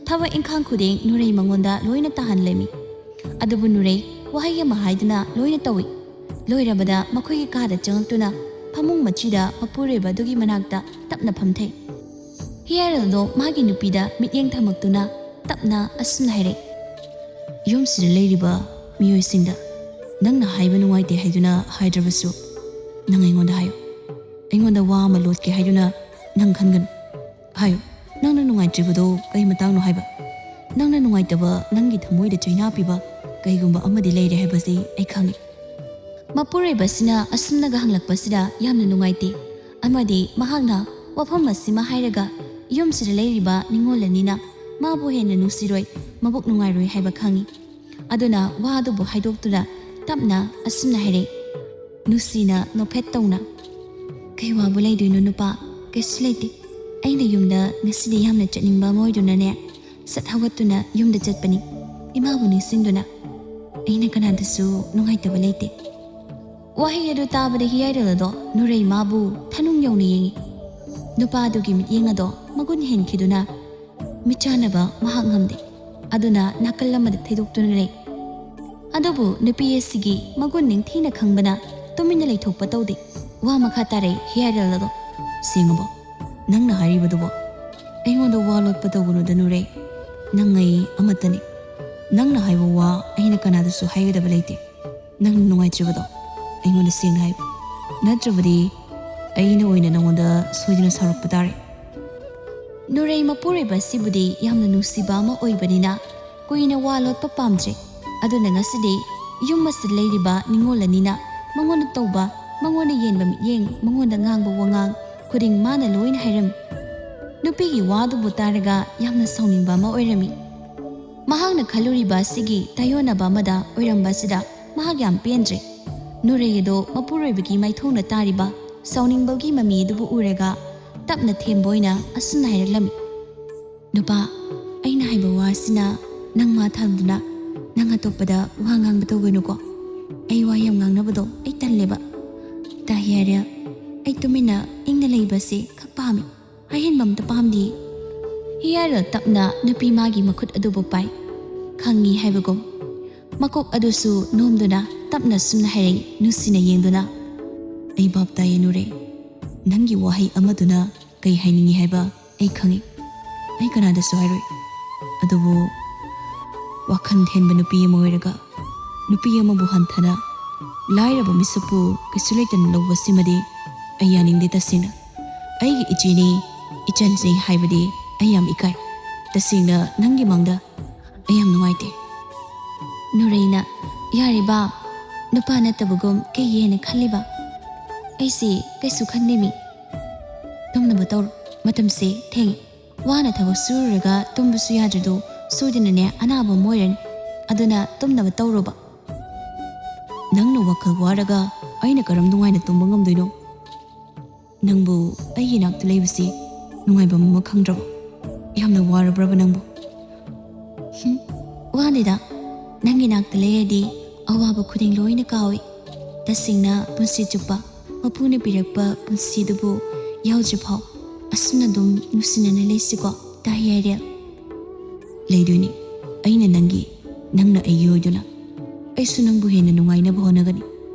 ꯊꯕꯛ ꯏꯪꯈꯥꯡ ꯈꯨꯗꯤꯡ ꯅꯨꯔꯩ ꯃꯉꯣꯟꯗ ꯂꯣꯏꯅ ꯇꯥꯍꯜꯂꯝꯃꯤ꯫ ꯑꯗꯨꯕꯨ ꯅꯨꯔꯩ ꯋꯥꯍꯩ ꯑꯃ ꯍꯥꯏꯗꯨꯅ ꯂꯣꯏꯅ ꯇꯧꯏ꯫ ꯂꯣꯏꯔꯕꯗ ꯃꯈꯣꯏꯒꯤ ꯀꯥꯗ ꯆꯪꯉꯛꯇꯨꯅ ꯐꯃꯨꯡ ꯃꯆꯤꯗ ꯃꯄꯨꯔꯣꯏꯕ ꯑꯗꯨꯒꯤ ꯃꯅꯥꯛꯇ ꯇꯞꯅ ꯐꯝꯊꯩ꯫ ꯍꯤꯌꯥꯔꯦꯜꯗꯣ ꯃꯥꯒꯤ ꯅꯨꯄꯤꯗ ꯃꯤꯠꯌꯦꯡ ꯊꯝꯃꯛꯇꯨꯅ ꯇꯞꯅ ꯑꯁꯨꯝꯅ ꯍꯥꯏꯔꯛꯏ, "ꯌꯨꯝꯁꯤꯗ ꯂꯩꯔꯤꯕ ꯃꯤꯑꯣꯏꯁꯤꯡꯗ ꯅꯪꯅ ꯍꯥꯏꯕ ꯅꯨꯡꯉꯥꯏꯇꯦ ꯍꯥꯏꯗꯨꯅ ꯍꯥꯏꯗ꯭ꯔꯕꯁꯨ, ꯅꯪ ꯑꯩꯉꯣꯟꯗ ꯍꯥꯏꯌꯨ꯫ ꯑꯩꯉꯣꯟꯗ ꯋꯥ ꯑꯃ ꯂꯣꯠꯀꯦ ꯍꯥꯏꯗꯨꯅ ꯅꯪ ꯈꯟꯒꯅꯨ꯫ ꯍꯥꯏꯌꯨ, ꯅꯪꯅ ꯅꯨꯡꯉꯥꯏꯇ꯭ꯔꯤꯕꯗꯣ ꯀꯩ ꯃꯇꯥꯡꯅꯣ ꯍꯥꯏꯕ? ꯅꯪꯅ ꯅꯨꯡꯉꯥꯏꯇꯕ, ꯅꯪꯒꯤ ꯊꯃꯣꯏꯗ ꯆꯩꯅꯥ ꯄꯤꯕ ꯀꯩꯒꯨꯝꯕ ꯑꯃꯗꯤ ꯂꯩꯔꯦ ꯍꯥꯏꯕꯁꯤ ꯑꯩ ꯈꯪꯏ꯫" ꯃꯄꯨꯔꯣꯏꯕꯁꯤꯅ ꯑꯁꯨꯝꯅꯒ ꯍꯪꯂꯛꯄꯁꯤꯗ ꯌꯥꯝꯅ ꯅꯨꯡꯉꯥꯏꯇꯦ꯫ ꯑꯃꯗꯤ ꯃꯍꯥꯛꯅ ꯋꯥꯐꯝ ꯑꯁꯤꯃ ꯍꯥꯏꯔꯒ ꯌꯨꯝꯁꯤꯗ ꯂꯩꯔꯤꯕ ꯅꯤꯉꯣꯜ ꯑꯅꯤꯅ ꯃꯥꯕꯨ ꯍꯦꯟꯅ ꯅꯨꯡꯁꯤꯔꯣꯏ, ꯃꯕꯨꯛ ꯅꯨꯡꯉꯥꯏꯔꯣꯏ ꯍꯥꯏꯕ ꯈꯪꯏ꯫ ꯑꯗꯨꯅ ꯋꯥ ꯑꯗꯨꯕꯨ ꯍꯥꯏꯗꯣꯛꯇꯨꯅ ꯇꯞꯅ ꯑꯁꯨꯝꯅ ꯍꯥꯏꯔꯛꯏ, ꯅꯨꯡꯁꯤꯅ ꯅꯣꯛꯐꯦꯠ ꯇꯧꯅ, "ꯀꯩ ꯋꯥꯕꯨ ꯂꯩꯗꯣꯏꯅꯣ ꯅꯨꯄꯥ? ꯀꯩꯁꯨ ꯂꯩꯇꯦ꯫ ꯑꯩꯅ ꯌꯨꯝꯗ ꯉꯁꯤꯗꯤ ꯌꯥꯝꯅ ꯆꯠꯅꯤꯡꯕ ꯑꯃ ꯑꯣꯏꯗꯨꯅꯅꯦ, ꯁꯠ ꯍꯧꯒꯠꯇꯨꯅ ꯌꯨꯝꯗ ꯆꯠꯄꯅꯤ, ꯏꯃꯥꯕꯨ ꯅꯤꯡꯁꯤꯡꯗꯨꯅ꯫ ꯑꯩꯅ ꯀꯅꯥꯗꯁꯨ ꯅꯨꯡꯉꯥꯏꯇꯕ ꯂꯩꯇꯦ꯫" ꯋꯥꯍꯩ ꯑꯗꯨ ꯇꯥꯕꯗ ꯍꯤꯌꯥꯏꯔꯦꯜ ꯑꯗꯣ ꯅꯨꯔꯩ ꯃꯥꯕꯨ ꯊꯅꯨꯡ ꯌꯧꯅ ꯌꯦꯡꯏ꯫ ꯅꯨꯄꯥ ꯑꯗꯨꯒꯤ ꯃꯤꯠꯌꯦꯡ ꯑꯗꯣ ꯃꯒꯨꯟ ꯍꯦꯟꯈꯤꯗꯨꯅ ꯃꯤꯠꯆꯥꯟꯅꯕ ꯃꯍꯥꯛ ꯉꯝꯗꯦ꯫ ꯑꯗꯨꯅ ꯅꯥꯀꯜ ꯑꯃꯗ ꯊꯩꯗꯣꯛꯇꯨꯅ ꯂꯩ꯫ ꯑꯗꯨꯕꯨ ꯅꯨꯄꯤ ꯑꯁꯤꯒꯤ ꯃꯒꯨꯟ ꯅꯤꯡꯊꯤꯅ ꯈꯪꯕꯅ ꯇꯨꯃꯤꯟꯅ ꯂꯩꯊꯣꯛꯄ ꯇꯧꯗꯦ꯫ ꯋꯥ ꯃꯈꯥ ꯇꯥꯔꯛꯏ ꯍꯤꯌꯥꯏꯔꯦꯜ ꯑꯗꯣ꯫ "ꯁꯦꯡꯉꯕꯣ? ꯅꯪꯅ ꯍꯥꯏꯔꯤꯕꯗꯨꯕꯣ? ꯑꯩꯉꯣꯟꯗ ꯋꯥ ꯂꯣꯠꯄ ꯇꯧꯒꯅꯨꯗ ꯅꯨꯔꯩ꯫ ꯅꯪ ꯑꯩ ꯑꯃꯠꯇꯅꯤ꯫ ꯅꯪꯅ ꯍꯥꯏꯕ ꯋꯥ ꯑꯩꯅ ꯀꯅꯥꯗꯁꯨ ꯍꯥꯏꯒꯗꯕ ꯂꯩꯇꯦ꯫ ꯅꯪꯅ ꯅꯨꯡꯉꯥꯏꯇ꯭ꯔꯤꯕꯗꯣ ꯑꯩꯉꯣꯟꯗ ꯁꯦꯡꯅ ꯍꯥꯏꯌꯨ꯫ ꯅꯠꯇ꯭ꯔꯕꯗꯤ ꯑꯩꯅ ꯑꯣꯏꯅ ꯅꯉꯣꯟꯗ ꯁꯣꯏꯗꯅ ꯁꯥꯎꯔꯛꯄ ꯇꯥꯔꯦ꯫" ꯅꯨꯔꯩ ꯃꯄꯨꯔꯣꯏꯕ ꯑꯁꯤꯕꯨꯗꯤ ꯌꯥꯝꯅ ꯅꯨꯡꯁꯤꯕ ꯑꯃ ꯑꯣꯏꯕꯅꯤꯅ ꯀꯨꯏꯅ ꯋꯥ ꯂꯣꯠꯄ ꯄꯥꯝꯗ꯭ꯔꯦ꯫ ꯑꯗꯨꯅ ꯉꯁꯤꯗꯤ ꯌꯨꯝ ꯑꯁꯤꯗ ꯂꯩꯔꯤꯕ ꯅꯤꯉꯣꯜ ꯑꯅꯤꯅ ꯃꯉꯣꯟꯗ ꯇꯧꯕ, ꯃꯉꯣꯟꯗ ꯌꯦꯟꯕ ꯃꯤꯠꯌꯦꯡ, ꯃꯉꯣꯟꯗ ꯉꯥꯡꯕ ꯋꯥꯉꯥꯡ ꯈꯨꯗꯤꯡ ꯃꯥꯅ ꯂꯣꯏꯅ ꯍꯥꯏꯔꯝꯃꯤ꯫ ꯅꯨꯄꯤꯒꯤ ꯋꯥꯗꯨꯕꯨ ꯇꯥꯔꯒ ꯌꯥꯝꯅ ꯁꯥꯎꯅꯤꯡꯕ ꯑꯃ ꯑꯣꯏꯔꯝꯃꯤ꯫ ꯃꯍꯥꯛꯅ ꯈꯜꯂꯨꯔꯤꯕ ꯑꯁꯤꯒꯤ ꯇꯥꯏꯌꯣꯟꯅꯕ ꯑꯃꯗ ꯑꯣꯏꯔꯝꯕ ꯑꯁꯤꯗ ꯃꯍꯥꯛ ꯌꯥꯝ ꯄꯦꯟꯗ꯭ꯔꯦ꯫ ꯅꯨꯔꯩ ꯑꯗꯣ ꯃꯄꯨꯔꯣꯏꯕꯒꯤ ꯃꯥꯏꯊꯣꯡꯗ ꯇꯥꯔꯤꯕ ꯁꯥꯎꯅꯤꯡꯕꯒꯤ ꯃꯃꯤ ꯑꯗꯨꯕꯨ ꯎꯔꯒ ꯇꯞꯅ ꯊꯦꯝꯕ ꯑꯣꯏꯅ ꯑꯁꯨꯝꯅ ꯍꯥꯏꯔꯛꯂꯝꯃꯤ, "ꯅꯨꯄꯥ, ꯑꯩꯅ ꯍꯥꯏꯕ ꯋꯥ ꯑꯁꯤꯅ ꯅꯪ ꯃꯥ ꯊꯥꯗꯨꯅ ꯅꯪ ꯑꯇꯣꯞꯄꯗ ꯋꯥ ꯉꯥꯡꯕ ꯇꯧꯒꯅꯨꯀꯣ꯫ ꯑꯩ ꯋꯥ ꯌꯥꯝ ꯉꯥꯡꯅꯕꯗꯣ ꯑꯩ ꯇꯜꯂꯦꯕ꯫ ꯇꯥꯍꯤꯌꯥꯔꯦ, ꯑꯩ ꯇꯨꯃꯤꯟꯅ ꯏꯪꯅ ꯂꯩꯕꯁꯦ ꯈꯛ ꯄꯥꯝꯃꯤ꯫ ꯑꯍꯦꯟꯕ ꯑꯝꯇ ꯄꯥꯝꯗꯦ꯫" ꯍꯤꯌꯥꯔꯦꯜ ꯇꯞꯅ ꯅꯨꯄꯤ ꯃꯥꯒꯤ ꯃꯈꯨꯠ ꯑꯗꯨꯕꯨ ꯄꯥꯏ꯫ ꯈꯪꯉꯤ ꯍꯥꯏꯕꯒꯨꯝ ꯃꯀꯣꯛ ꯑꯗꯨꯁꯨ ꯅꯣꯝꯗꯨꯅ ꯇꯞꯅ ꯁꯨꯝꯅ ꯍꯥꯏꯔꯛꯏ, ꯅꯨꯡꯁꯤꯅ ꯌꯦꯡꯗꯨꯅ꯫ "ꯑꯩ ꯚꯥꯞ ꯇꯥꯏꯌꯦ ꯅꯨꯔꯩ꯫ ꯅꯪꯒꯤ ꯋꯥꯍꯩ ꯑꯃꯗꯨꯅ ꯀꯩ ꯍꯥꯏꯅꯤꯡꯉꯤ ꯍꯥꯏꯕ ꯑꯩ ꯈꯪꯉꯤ꯫ ꯑꯩ ꯀꯅꯥꯗꯁꯨ ꯍꯥꯏꯔꯣꯏ꯫ ꯑꯗꯨꯕꯨ ꯋꯥꯈꯜ ꯊꯦꯟꯕ ꯅꯨꯄꯤ ꯑꯃ ꯑꯣꯏꯔꯒ ꯅꯨꯄꯤ ꯑꯃꯕꯨ ꯍꯟꯊꯅ ꯂꯥꯏꯔꯕ ꯃꯤꯁꯛꯄꯨ ꯀꯩꯁꯨ ꯂꯩꯇꯅ ꯂꯧꯕꯁꯤꯃꯗꯤ ꯑꯩ ꯌꯥꯅꯤꯡꯗꯦ ꯇꯁꯦꯡꯅ꯫ ꯑꯩꯒꯤ ꯏꯆꯦꯅꯤ, ꯏꯆꯟꯁꯤ ꯍꯥꯏꯕꯗꯤ ꯑꯩ ꯌꯥꯝ ꯏꯀꯥꯏ꯫ ꯇꯁꯦꯡꯅ ꯅꯪꯒꯤ ꯃꯥꯡꯗ ꯑꯩ ꯌꯥꯝ ꯅꯨꯡꯉꯥꯏꯇꯦ꯫" ꯅꯨꯔꯩꯅ, "ꯌꯥꯔꯦ ꯕꯥ, ꯅꯨꯄꯥ ꯅꯠꯇꯕꯒꯨꯝ ꯀꯩꯒꯤ ꯍꯦꯟꯅ ꯈꯜꯂꯤꯕ? ꯑꯩꯁꯦ ꯀꯩꯁꯨ ꯈꯟꯗꯦ ꯃꯤ꯫ ꯇꯨꯝꯅꯕ ꯇꯧꯔꯣ, ꯃꯇꯝꯁꯦ ꯊꯦꯡꯉꯦ꯫ ꯋꯥꯅ ꯊꯕꯛ ꯁꯨꯔꯨꯔꯒ ꯇꯨꯝꯕꯁꯨ ꯌꯥꯗ꯭ꯔꯗꯨ ꯁꯣꯏꯗꯅꯅꯦ ꯑꯅꯥꯕ ꯑꯃ ꯑꯣꯏꯔꯅꯤ꯫ ꯑꯗꯨꯅ ꯇꯨꯝꯅꯕ ꯇꯧꯔꯣꯕ꯫" "ꯅꯪꯅ ꯋꯥꯈꯜ ꯋꯥꯔꯒ ꯑꯩꯅ ꯀꯔꯝ ꯅꯨꯡꯉꯥꯏꯅ ꯇꯨꯝꯕ ꯉꯝꯗꯣꯏꯅꯣ? ꯅꯪꯕꯨ ꯑꯩꯒꯤ ꯏꯅꯥꯛꯇ ꯂꯩꯕꯁꯤ ꯅꯨꯡꯉꯥꯏꯕ ꯑꯃ ꯈꯪꯗ꯭ꯔꯕꯣ? ꯌꯥꯝꯅ ꯋꯥꯔꯕ꯭ꯔꯕ ꯅꯪꯕꯨ?" "ꯍꯨꯝ, ꯋꯥꯗꯦꯗ꯫ ꯅꯪꯒꯤ ꯅꯥꯛꯇ ꯂꯩꯔꯗꯤ ꯑꯋꯥꯕ ꯈꯨꯗꯤꯡ ꯂꯣꯏꯅ ꯀꯥꯎꯏ꯫ ꯇꯁꯦꯡꯅ ꯄꯨꯟꯁꯤ ꯆꯨꯞꯄ ꯃꯄꯨꯅ ꯄꯤꯔꯛꯄ ꯄꯨꯟꯁꯤꯗꯨꯕꯨ ꯌꯥꯎꯗ꯭ꯔꯤꯐꯥꯎ ꯑꯁꯨꯝꯅ ꯑꯗꯨꯝ ꯅꯨꯡꯁꯤꯅꯅ ꯂꯩꯁꯤꯀꯣ, ꯇꯥꯍꯤꯌꯥꯔꯦꯜ?" "ꯂꯩꯗꯣꯏꯅꯤ꯫ ꯑꯩꯅ ꯅꯪꯒꯤ, ꯅꯪꯅ ꯑꯩꯒꯤ ꯑꯣꯏꯗꯨꯅ꯫ ꯑꯩꯁꯨ ꯅꯪꯕꯨ ꯍꯦꯟꯅ ꯅꯨꯡꯉꯥꯏꯅꯕ ꯍꯣꯠꯅꯒꯅꯤ꯫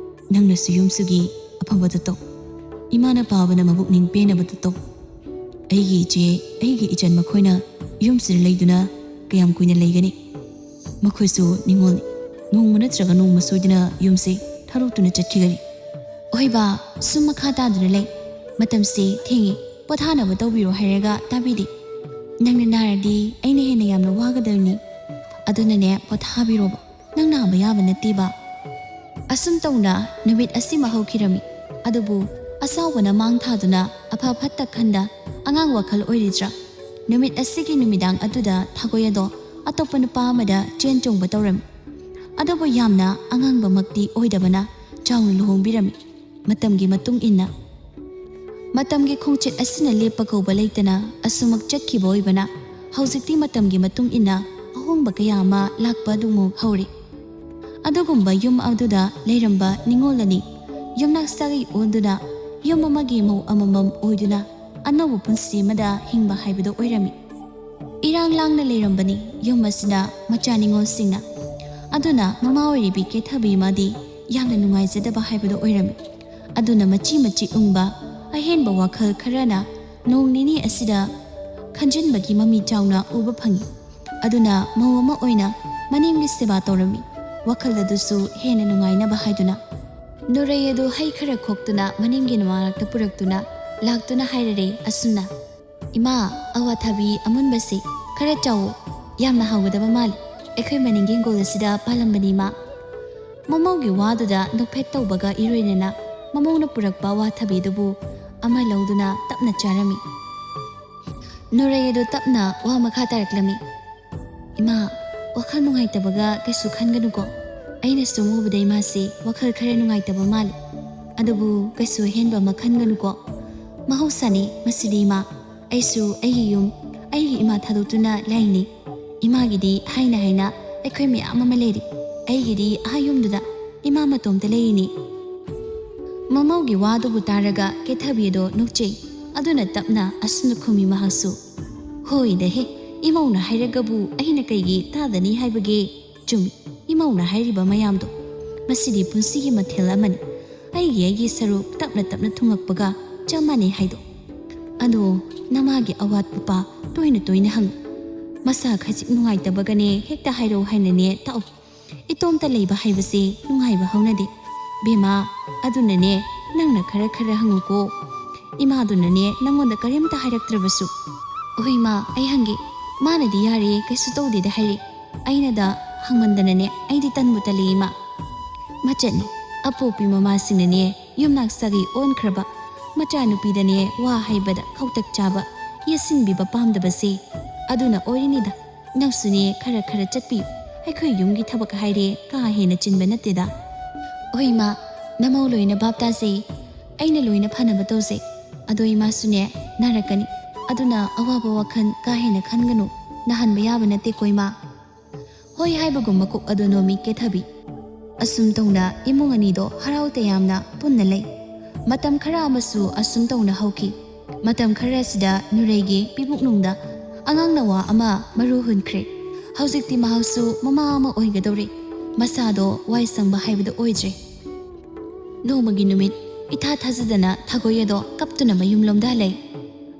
ꯅꯪꯅꯁꯨ ꯌꯨꯝꯁꯨꯒꯤ ꯑꯐꯕꯗ ꯇꯧ꯫ ꯏꯃꯥꯅ ꯄꯥꯕꯅ ꯃꯕꯨꯛꯅꯤꯡ ꯄꯦꯟꯅꯕꯗ ꯇꯧ꯫ ꯑꯩꯒꯤ ꯏꯆꯦ, ꯑꯩꯒꯤ ꯏꯆꯟ ꯃꯈꯣꯏꯅ ꯌꯨꯝꯁꯤꯗ ꯂꯩꯗꯨꯅ ꯀꯌꯥꯝ ꯀꯨꯏꯅ ꯂꯩꯒꯅꯤ? ꯃꯈꯣꯏꯁꯨ ꯅꯤꯡꯉꯣꯜꯅꯤ꯫ ꯅꯣꯡꯃ ꯅꯠꯇ꯭ꯔꯒ ꯅꯣꯡꯃ ꯁꯣꯏꯗꯅ ꯌꯨꯝꯁꯤ ꯊꯥꯗꯣꯛꯇꯨꯅ ꯆꯠꯈꯤꯒꯅꯤ꯫" "ꯍꯣꯏ ꯕꯥ, ꯁꯨꯝ ꯃꯈꯥ ꯇꯥꯗꯨꯅ ꯂꯩ꯫ ꯃꯇꯝꯁꯤ ꯊꯦꯡꯉꯤ, ꯄꯣꯊꯥꯅꯕ ꯇꯧꯕꯤꯔꯣ ꯍꯥꯏꯔꯒ ꯇꯥꯕꯤꯗꯦ꯫ ꯅꯪꯅ ꯅꯥꯔꯗꯤ ꯑꯩꯅ ꯍꯦꯟꯅ ꯌꯥꯝꯅ ꯋꯥꯒꯗꯕꯅꯤ꯫ ꯑꯗꯨꯅꯅꯦ, ꯄꯣꯊꯥꯕꯤꯔꯣꯕ꯫ ꯅꯪ ꯅꯥꯕ ꯌꯥꯕ ꯅꯠꯇꯦꯕ꯫" ꯑꯁꯨꯝ ꯇꯧꯅ ꯅꯨꯃꯤꯠ ꯑꯁꯤꯃ ꯍꯧꯈꯤꯔꯝꯃꯤ꯫ ꯑꯗꯨꯕꯨ ꯑꯆꯥꯎꯕꯅ ꯃꯥꯡ ꯊꯥꯗꯨꯅ ꯑꯐ ꯐꯠꯇ ꯈꯟꯗ ꯑꯉꯥꯡ ꯋꯥꯈꯜ ꯑꯣꯏꯔꯤꯗ꯭ꯔꯥ? ꯅꯨꯃꯤꯠ ꯑꯁꯤꯒꯤ ꯅꯨꯃꯤꯗꯥꯡ ꯑꯗꯨꯗ ꯊꯥꯒꯣꯏ ꯑꯗꯣ ꯑꯇꯣꯞꯄ ꯅꯨꯄꯥ ꯑꯃꯗ ꯆꯦꯟ ꯆꯣꯡꯕ ꯇꯧꯔꯝꯃꯤ꯫ ꯑꯗꯨꯕꯨ ꯌꯥꯝꯅ ꯑꯉꯥꯡꯕꯃꯛꯇꯤ ꯑꯣꯏꯗꯕꯅ ꯆꯥꯎꯅ ꯂꯨꯍꯣꯡꯕꯤꯔꯝꯃꯤ꯫ ꯃꯇꯝꯒꯤ ꯃꯇꯨꯡ ꯏꯟꯅ ꯃꯇꯝꯒꯤ ꯈꯣꯡꯆꯠ ꯑꯁꯤꯅ ꯂꯦꯞꯄ ꯀꯧꯕ ꯂꯩꯇꯅ ꯑꯁꯨꯃꯛ ꯆꯠꯈꯤꯕ ꯑꯣꯏꯕꯅ ꯍꯧꯖꯤꯛꯇꯤ ꯃꯇꯝꯒꯤ ꯃꯇꯨꯡ ꯏꯟꯅ ꯑꯍꯣꯡꯕ ꯀꯌꯥ ꯑꯃ ꯂꯥꯛꯄ ꯑꯗꯨꯃꯨꯛ ꯍꯧꯔꯦ꯫ ꯑꯗꯨꯒꯨꯝꯕ ꯌꯨꯝ ꯑꯗꯨꯗ ꯂꯩꯔꯝꯕ ꯅꯤꯉꯣꯜ ꯑꯅꯤ ꯌꯨꯝꯅꯥꯛ ꯁꯥꯒꯩ ꯑꯣꯟꯗꯨꯅ ꯌꯨꯝ ꯑꯃꯒꯤ ꯃꯧ ꯑꯃꯃꯝ ꯑꯣꯏꯗꯨꯅ ꯑꯅꯧꯕ ꯄꯨꯟꯁꯤ ꯑꯃꯗ ꯍꯤꯡꯕ ꯍꯥꯏꯕꯗꯨ ꯑꯣꯏꯔꯝꯃꯤ꯫ ꯏꯔꯥꯡ ꯂꯥꯡꯅ ꯂꯩꯔꯝꯕꯅꯤ ꯌꯨꯝ ꯑꯁꯤꯗ ꯃꯆꯥ ꯅꯤꯉꯣꯜꯁꯤꯡꯅ꯫ ꯑꯗꯨꯅ ꯃꯃꯥ ꯑꯣꯏꯔꯤꯕꯤ ꯀꯦꯊꯕꯤ ꯑꯃꯗꯤ ꯌꯥꯝꯅ ꯅꯨꯡꯉꯥꯏꯖꯗꯕ ꯍꯥꯏꯕꯗꯨ ꯑꯣꯏꯔꯝꯃꯤ꯫ ꯑꯗꯨꯅ ꯃꯆꯤ ꯃꯆꯤ ꯎꯪꯕ ꯑꯍꯦꯟꯕ ꯋꯥꯈꯜ ꯈꯔꯅ ꯅꯣꯡ ꯅꯤꯅꯤ ꯑꯁꯤꯗ ꯈꯟꯖꯤꯟꯕꯒꯤ ꯃꯃꯤ ꯆꯥꯎꯅ ꯎꯕ ꯐꯪꯏ꯫ ꯑꯗꯨꯅ ꯃꯧ ꯑꯃ ꯑꯣꯏꯅ ꯃꯅꯦꯝꯒꯤ ꯁꯦꯕꯥ ꯇꯧꯔꯝꯃꯤ꯫ ꯋꯥꯈꯜ ꯑꯗꯨꯁꯨ ꯍꯦꯟꯅ ꯅꯨꯡꯉꯥꯏꯅꯕ ꯍꯥꯏꯗꯨꯅ ꯅꯨꯔꯩ ꯑꯗꯨ ꯍꯩ ꯈꯔ ꯈꯣꯛꯇꯨꯅ ꯃꯅꯦꯝꯒꯤ ꯃꯃꯥꯡꯗ ꯄꯨꯔꯛꯇꯨꯅ ꯂꯥꯛꯇꯨꯅ ꯍꯥꯏꯔꯔꯦ ꯑꯁꯨꯝꯅ, "ꯏꯃꯥ, ꯑꯋꯥꯊꯥꯕꯤ ꯑꯃꯨꯟꯕꯁꯤ ꯈꯔ ꯆꯥꯎꯑꯣ, ꯌꯥꯝꯅ ꯍꯥꯎꯒꯗꯕ ꯃꯥꯜꯂꯤ꯫ ꯑꯩꯈꯣꯏ ꯃꯅꯤꯡꯒꯤ ꯍꯤꯡꯒꯣꯜ ꯑꯁꯤꯗ ꯄꯥꯜꯂꯝꯕꯅꯤ, ꯏꯃꯥ꯫" ꯃꯃꯧꯒꯤ ꯋꯥꯗꯨꯗ ꯅꯣꯛꯐꯦꯠ ꯇꯧꯕꯒ ꯏꯔꯣꯏꯅꯅ ꯃꯃꯧꯅ ꯄꯨꯔꯛꯄ ꯑꯋꯥꯊꯥꯕꯤꯗꯨꯕꯨ ꯑꯃ ꯂꯧꯗꯨꯅ ꯇꯞꯅ ꯆꯥꯔꯝꯃꯤ꯫ ꯅꯨꯔꯩ ꯑꯗꯨ ꯇꯞꯅ ꯋꯥ ꯃꯈꯥ ꯇꯥꯔꯛꯂꯝꯃꯤ꯫ "ꯏꯃꯥ, ꯋꯥꯈꯜ ꯅꯨꯡꯉꯥꯏꯇꯕꯒ ꯀꯩꯁꯨ ꯈꯟꯒꯅꯨꯀꯣ꯫ ꯑꯩꯅ ꯁꯨꯝ ꯎꯕꯗ ꯏꯃꯥꯁꯤ ꯋꯥꯈꯜ ꯈꯔ ꯅꯨꯡꯉꯥꯏꯇꯕ ꯃꯥꯜꯂꯤ꯫ ꯑꯗꯨꯕꯨ ꯀꯩꯁꯨ ꯑꯍꯦꯟꯕ ꯑꯃ ꯈꯟꯒꯅꯨꯀꯣ꯫ ꯃꯍꯧꯁꯥꯅꯤ ꯃꯁꯤꯗꯤ ꯏꯃꯥ꯫ ꯑꯩꯁꯨ ꯑꯩꯒꯤ ꯌꯨꯝ, ꯑꯩꯒꯤ ꯏꯃꯥ ꯊꯥꯗꯣꯛꯇꯨꯅ ꯂꯥꯛꯏꯅꯤ꯫ ꯏꯃꯥꯒꯤꯗꯤ ꯍꯥꯏꯅ ꯍꯥꯏꯅ ꯑꯩꯈꯣꯏ ꯃꯌꯥꯝ ꯑꯃ ꯂꯩꯔꯤ꯫ ꯑꯩꯒꯤꯗꯤ ꯑꯥ ꯌꯨꯝꯗꯨꯗ ꯏꯃꯥ ꯃꯇꯣꯝꯇ ꯂꯩꯔꯤꯅꯤ꯫" ꯃꯃꯧꯒꯤ ꯋꯥꯗꯨꯕꯨ ꯇꯥꯔꯒ ꯀꯦꯊꯕꯤ ꯑꯗꯣ ꯅꯣꯛꯆꯩ꯫ ꯑꯗꯨꯅ ꯇꯞꯅ ꯑꯁꯨꯝꯅ ꯈꯨꯝꯃꯤ ꯃꯍꯥꯛꯁꯨ, "ꯍꯣꯏꯗ ꯍꯦ, ꯏꯃꯧꯅ ꯍꯥꯏꯔꯒꯕꯨ ꯑꯩꯅ ꯀꯩꯒꯤ ꯇꯥꯗꯅꯤ ꯍꯥꯏꯕꯒꯦ? ꯆꯨꯝꯃꯤ, ꯏꯃꯧꯅ ꯍꯥꯏꯔꯤꯕ ꯃꯌꯥꯝꯗꯣ꯫ ꯃꯁꯤꯗꯤ ꯄꯨꯟꯁꯤꯒꯤ ꯃꯊꯦꯜ ꯑꯃꯅꯤ꯫ ꯑꯩꯒꯤ, ꯑꯩꯒꯤ ꯁꯔꯨꯛ ꯇꯞꯅ ꯇꯞꯅ ꯊꯨꯡꯉꯛꯄꯒ ꯆꯞ ꯃꯥꯟꯅꯩ ꯍꯥꯏꯗꯣ꯫ ꯑꯗꯣ ꯅꯃꯥꯒꯤ ꯑꯋꯥꯠ ꯑꯄꯥ ꯇꯣꯏꯅ ꯇꯣꯏꯅ ꯍꯪꯉꯨ꯫ ꯃꯁꯥ ꯈꯖꯤꯛ ꯅꯨꯡꯉꯥꯏꯇꯕꯒꯅꯦ ꯍꯦꯛꯇ ꯍꯥꯏꯔꯛꯎ ꯍꯥꯏꯅꯅꯦ ꯇꯥꯛꯎ꯫ ꯏꯇꯣꯝꯇ ꯂꯩꯕ ꯍꯥꯏꯕꯁꯦ ꯅꯨꯡꯉꯥꯏꯕ ꯍꯧꯅꯗꯦ꯫ ꯕꯦꯝꯃ, ꯑꯗꯨꯅꯅꯦ ꯅꯪꯅ ꯈꯔ ꯈꯔ ꯍꯪꯉꯨꯀꯣ꯫ ꯏꯃꯥꯗꯨꯅꯅꯦ ꯅꯪꯉꯣꯟꯗ ꯀꯔꯤꯝꯇ ꯍꯥꯏꯔꯛꯇ꯭ꯔꯕꯁꯨ꯫" "ꯍꯣꯏ ꯏꯃꯥ, ꯑꯩ ꯍꯪꯒꯦ꯫ ꯃꯥꯅꯗꯤ ꯌꯥꯔꯦ, ꯀꯩꯁꯨ ꯇꯧꯗꯦꯗ ꯍꯥꯏꯔꯛꯏ꯫ ꯑꯩꯅꯗ ꯍꯪꯃꯟꯗꯅꯅꯦ ꯑꯩꯗꯤ ꯇꯟꯕꯨ ꯇꯜꯂꯤ ꯏꯃꯥ꯫" ꯃꯆꯠꯅꯤ꯫ ꯑꯄꯣꯛꯄꯤ ꯃꯃꯥꯁꯤꯡꯅꯅꯦ ꯌꯨꯝꯅꯥꯛ ꯁꯥꯒꯩ ꯑꯣꯟꯈ꯭ꯔꯕ ꯃꯆꯥꯅꯨꯄꯤꯗꯅꯦ ꯋꯥ ꯍꯥꯏꯕꯗ ꯈꯧꯇꯛ ꯆꯥꯕ, ꯌꯦꯠꯁꯤꯟꯕꯤꯕ ꯄꯥꯝꯗꯕꯁꯦ꯫ ꯑꯗꯨꯅ ꯑꯣꯏꯔꯤꯅꯤꯗ꯫ ꯅꯪꯁꯨꯅꯦ ꯈꯔ ꯈꯔ ꯆꯠꯄꯤꯌꯨ, ꯑꯩꯈꯣꯏ ꯌꯨꯝꯒꯤ ꯊꯕꯛ ꯍꯥꯏꯔꯦ ꯀꯥ ꯍꯦꯟꯅ ꯆꯤꯟꯕ ꯅꯠꯇꯦꯗ꯫ ꯍꯣꯏ ꯏꯃꯥ, ꯅꯃꯧ ꯂꯣꯏꯅ ꯚꯥꯞ ꯇꯥꯖꯩ꯫ ꯑꯩꯅ ꯂꯣꯏꯅ ꯐꯅꯕ ꯇꯧꯖꯩ꯫ ꯑꯗꯣ ꯏꯃꯥꯁꯨꯅꯦ ꯅꯥꯔꯛꯀꯅꯤ, ꯑꯗꯨꯅ ꯑꯋꯥꯕ ꯋꯥꯈꯜ ꯀꯥ ꯍꯦꯟꯅ ꯈꯟꯒꯅꯨ꯫ ꯅꯥꯍꯟꯕ ꯌꯥꯕ ꯅꯠꯇꯦꯀꯣ ꯏꯃꯥ꯫ ꯍꯣꯏ ꯍꯥꯏꯕꯒꯨꯝ ꯃꯀꯣꯛ ꯑꯗꯨ ꯅꯣꯝꯃꯤ ꯀꯦꯊꯕꯤ꯫ ꯑꯁꯨꯝ ꯇꯧꯅ ꯏꯃꯨꯡ ꯑꯅꯤꯗꯣ ꯍꯔꯥꯎ ꯇꯌꯥꯝꯅ ꯄꯨꯟꯅ ꯂꯩ꯫ ꯃꯇꯝ ꯈꯔ ꯑꯃꯁꯨ ꯑꯁꯨꯝ ꯇꯧꯅ ꯍꯧꯈꯤ꯫ ꯃꯇꯝ ꯈꯔ ꯑꯁꯤꯗ ꯅꯨꯔꯩꯒꯤ ꯄꯤꯕꯨꯛꯅꯨꯡꯗ ꯑꯉꯥꯡ ꯅꯋꯥ ꯑꯃ ꯃꯔꯨ ꯍꯨꯟꯈ꯭ꯔꯦ꯫ ꯍꯧꯖꯤꯛꯇꯤ ꯃꯍꯥꯛꯁꯨ ꯃꯃꯥ ꯑꯃ ꯑꯣꯏꯒꯗꯧꯔꯦ꯫ ꯃꯁꯥꯗꯣ ꯋꯥꯏ ꯁꯪꯕ ꯍꯥꯏꯕꯗꯨ ꯑꯣꯏꯗ꯭ꯔꯦ꯫ ꯅꯣꯡꯃꯒꯤ ꯅꯨꯃꯤꯠ ꯏꯊꯥ ꯊꯥꯖꯗꯅ ꯊꯥꯒꯣꯏ ꯑꯗꯣ ꯀꯞꯇꯨꯅ ꯃꯌꯨꯝꯂꯣꯝꯗ ꯍꯜꯂꯛꯏ꯫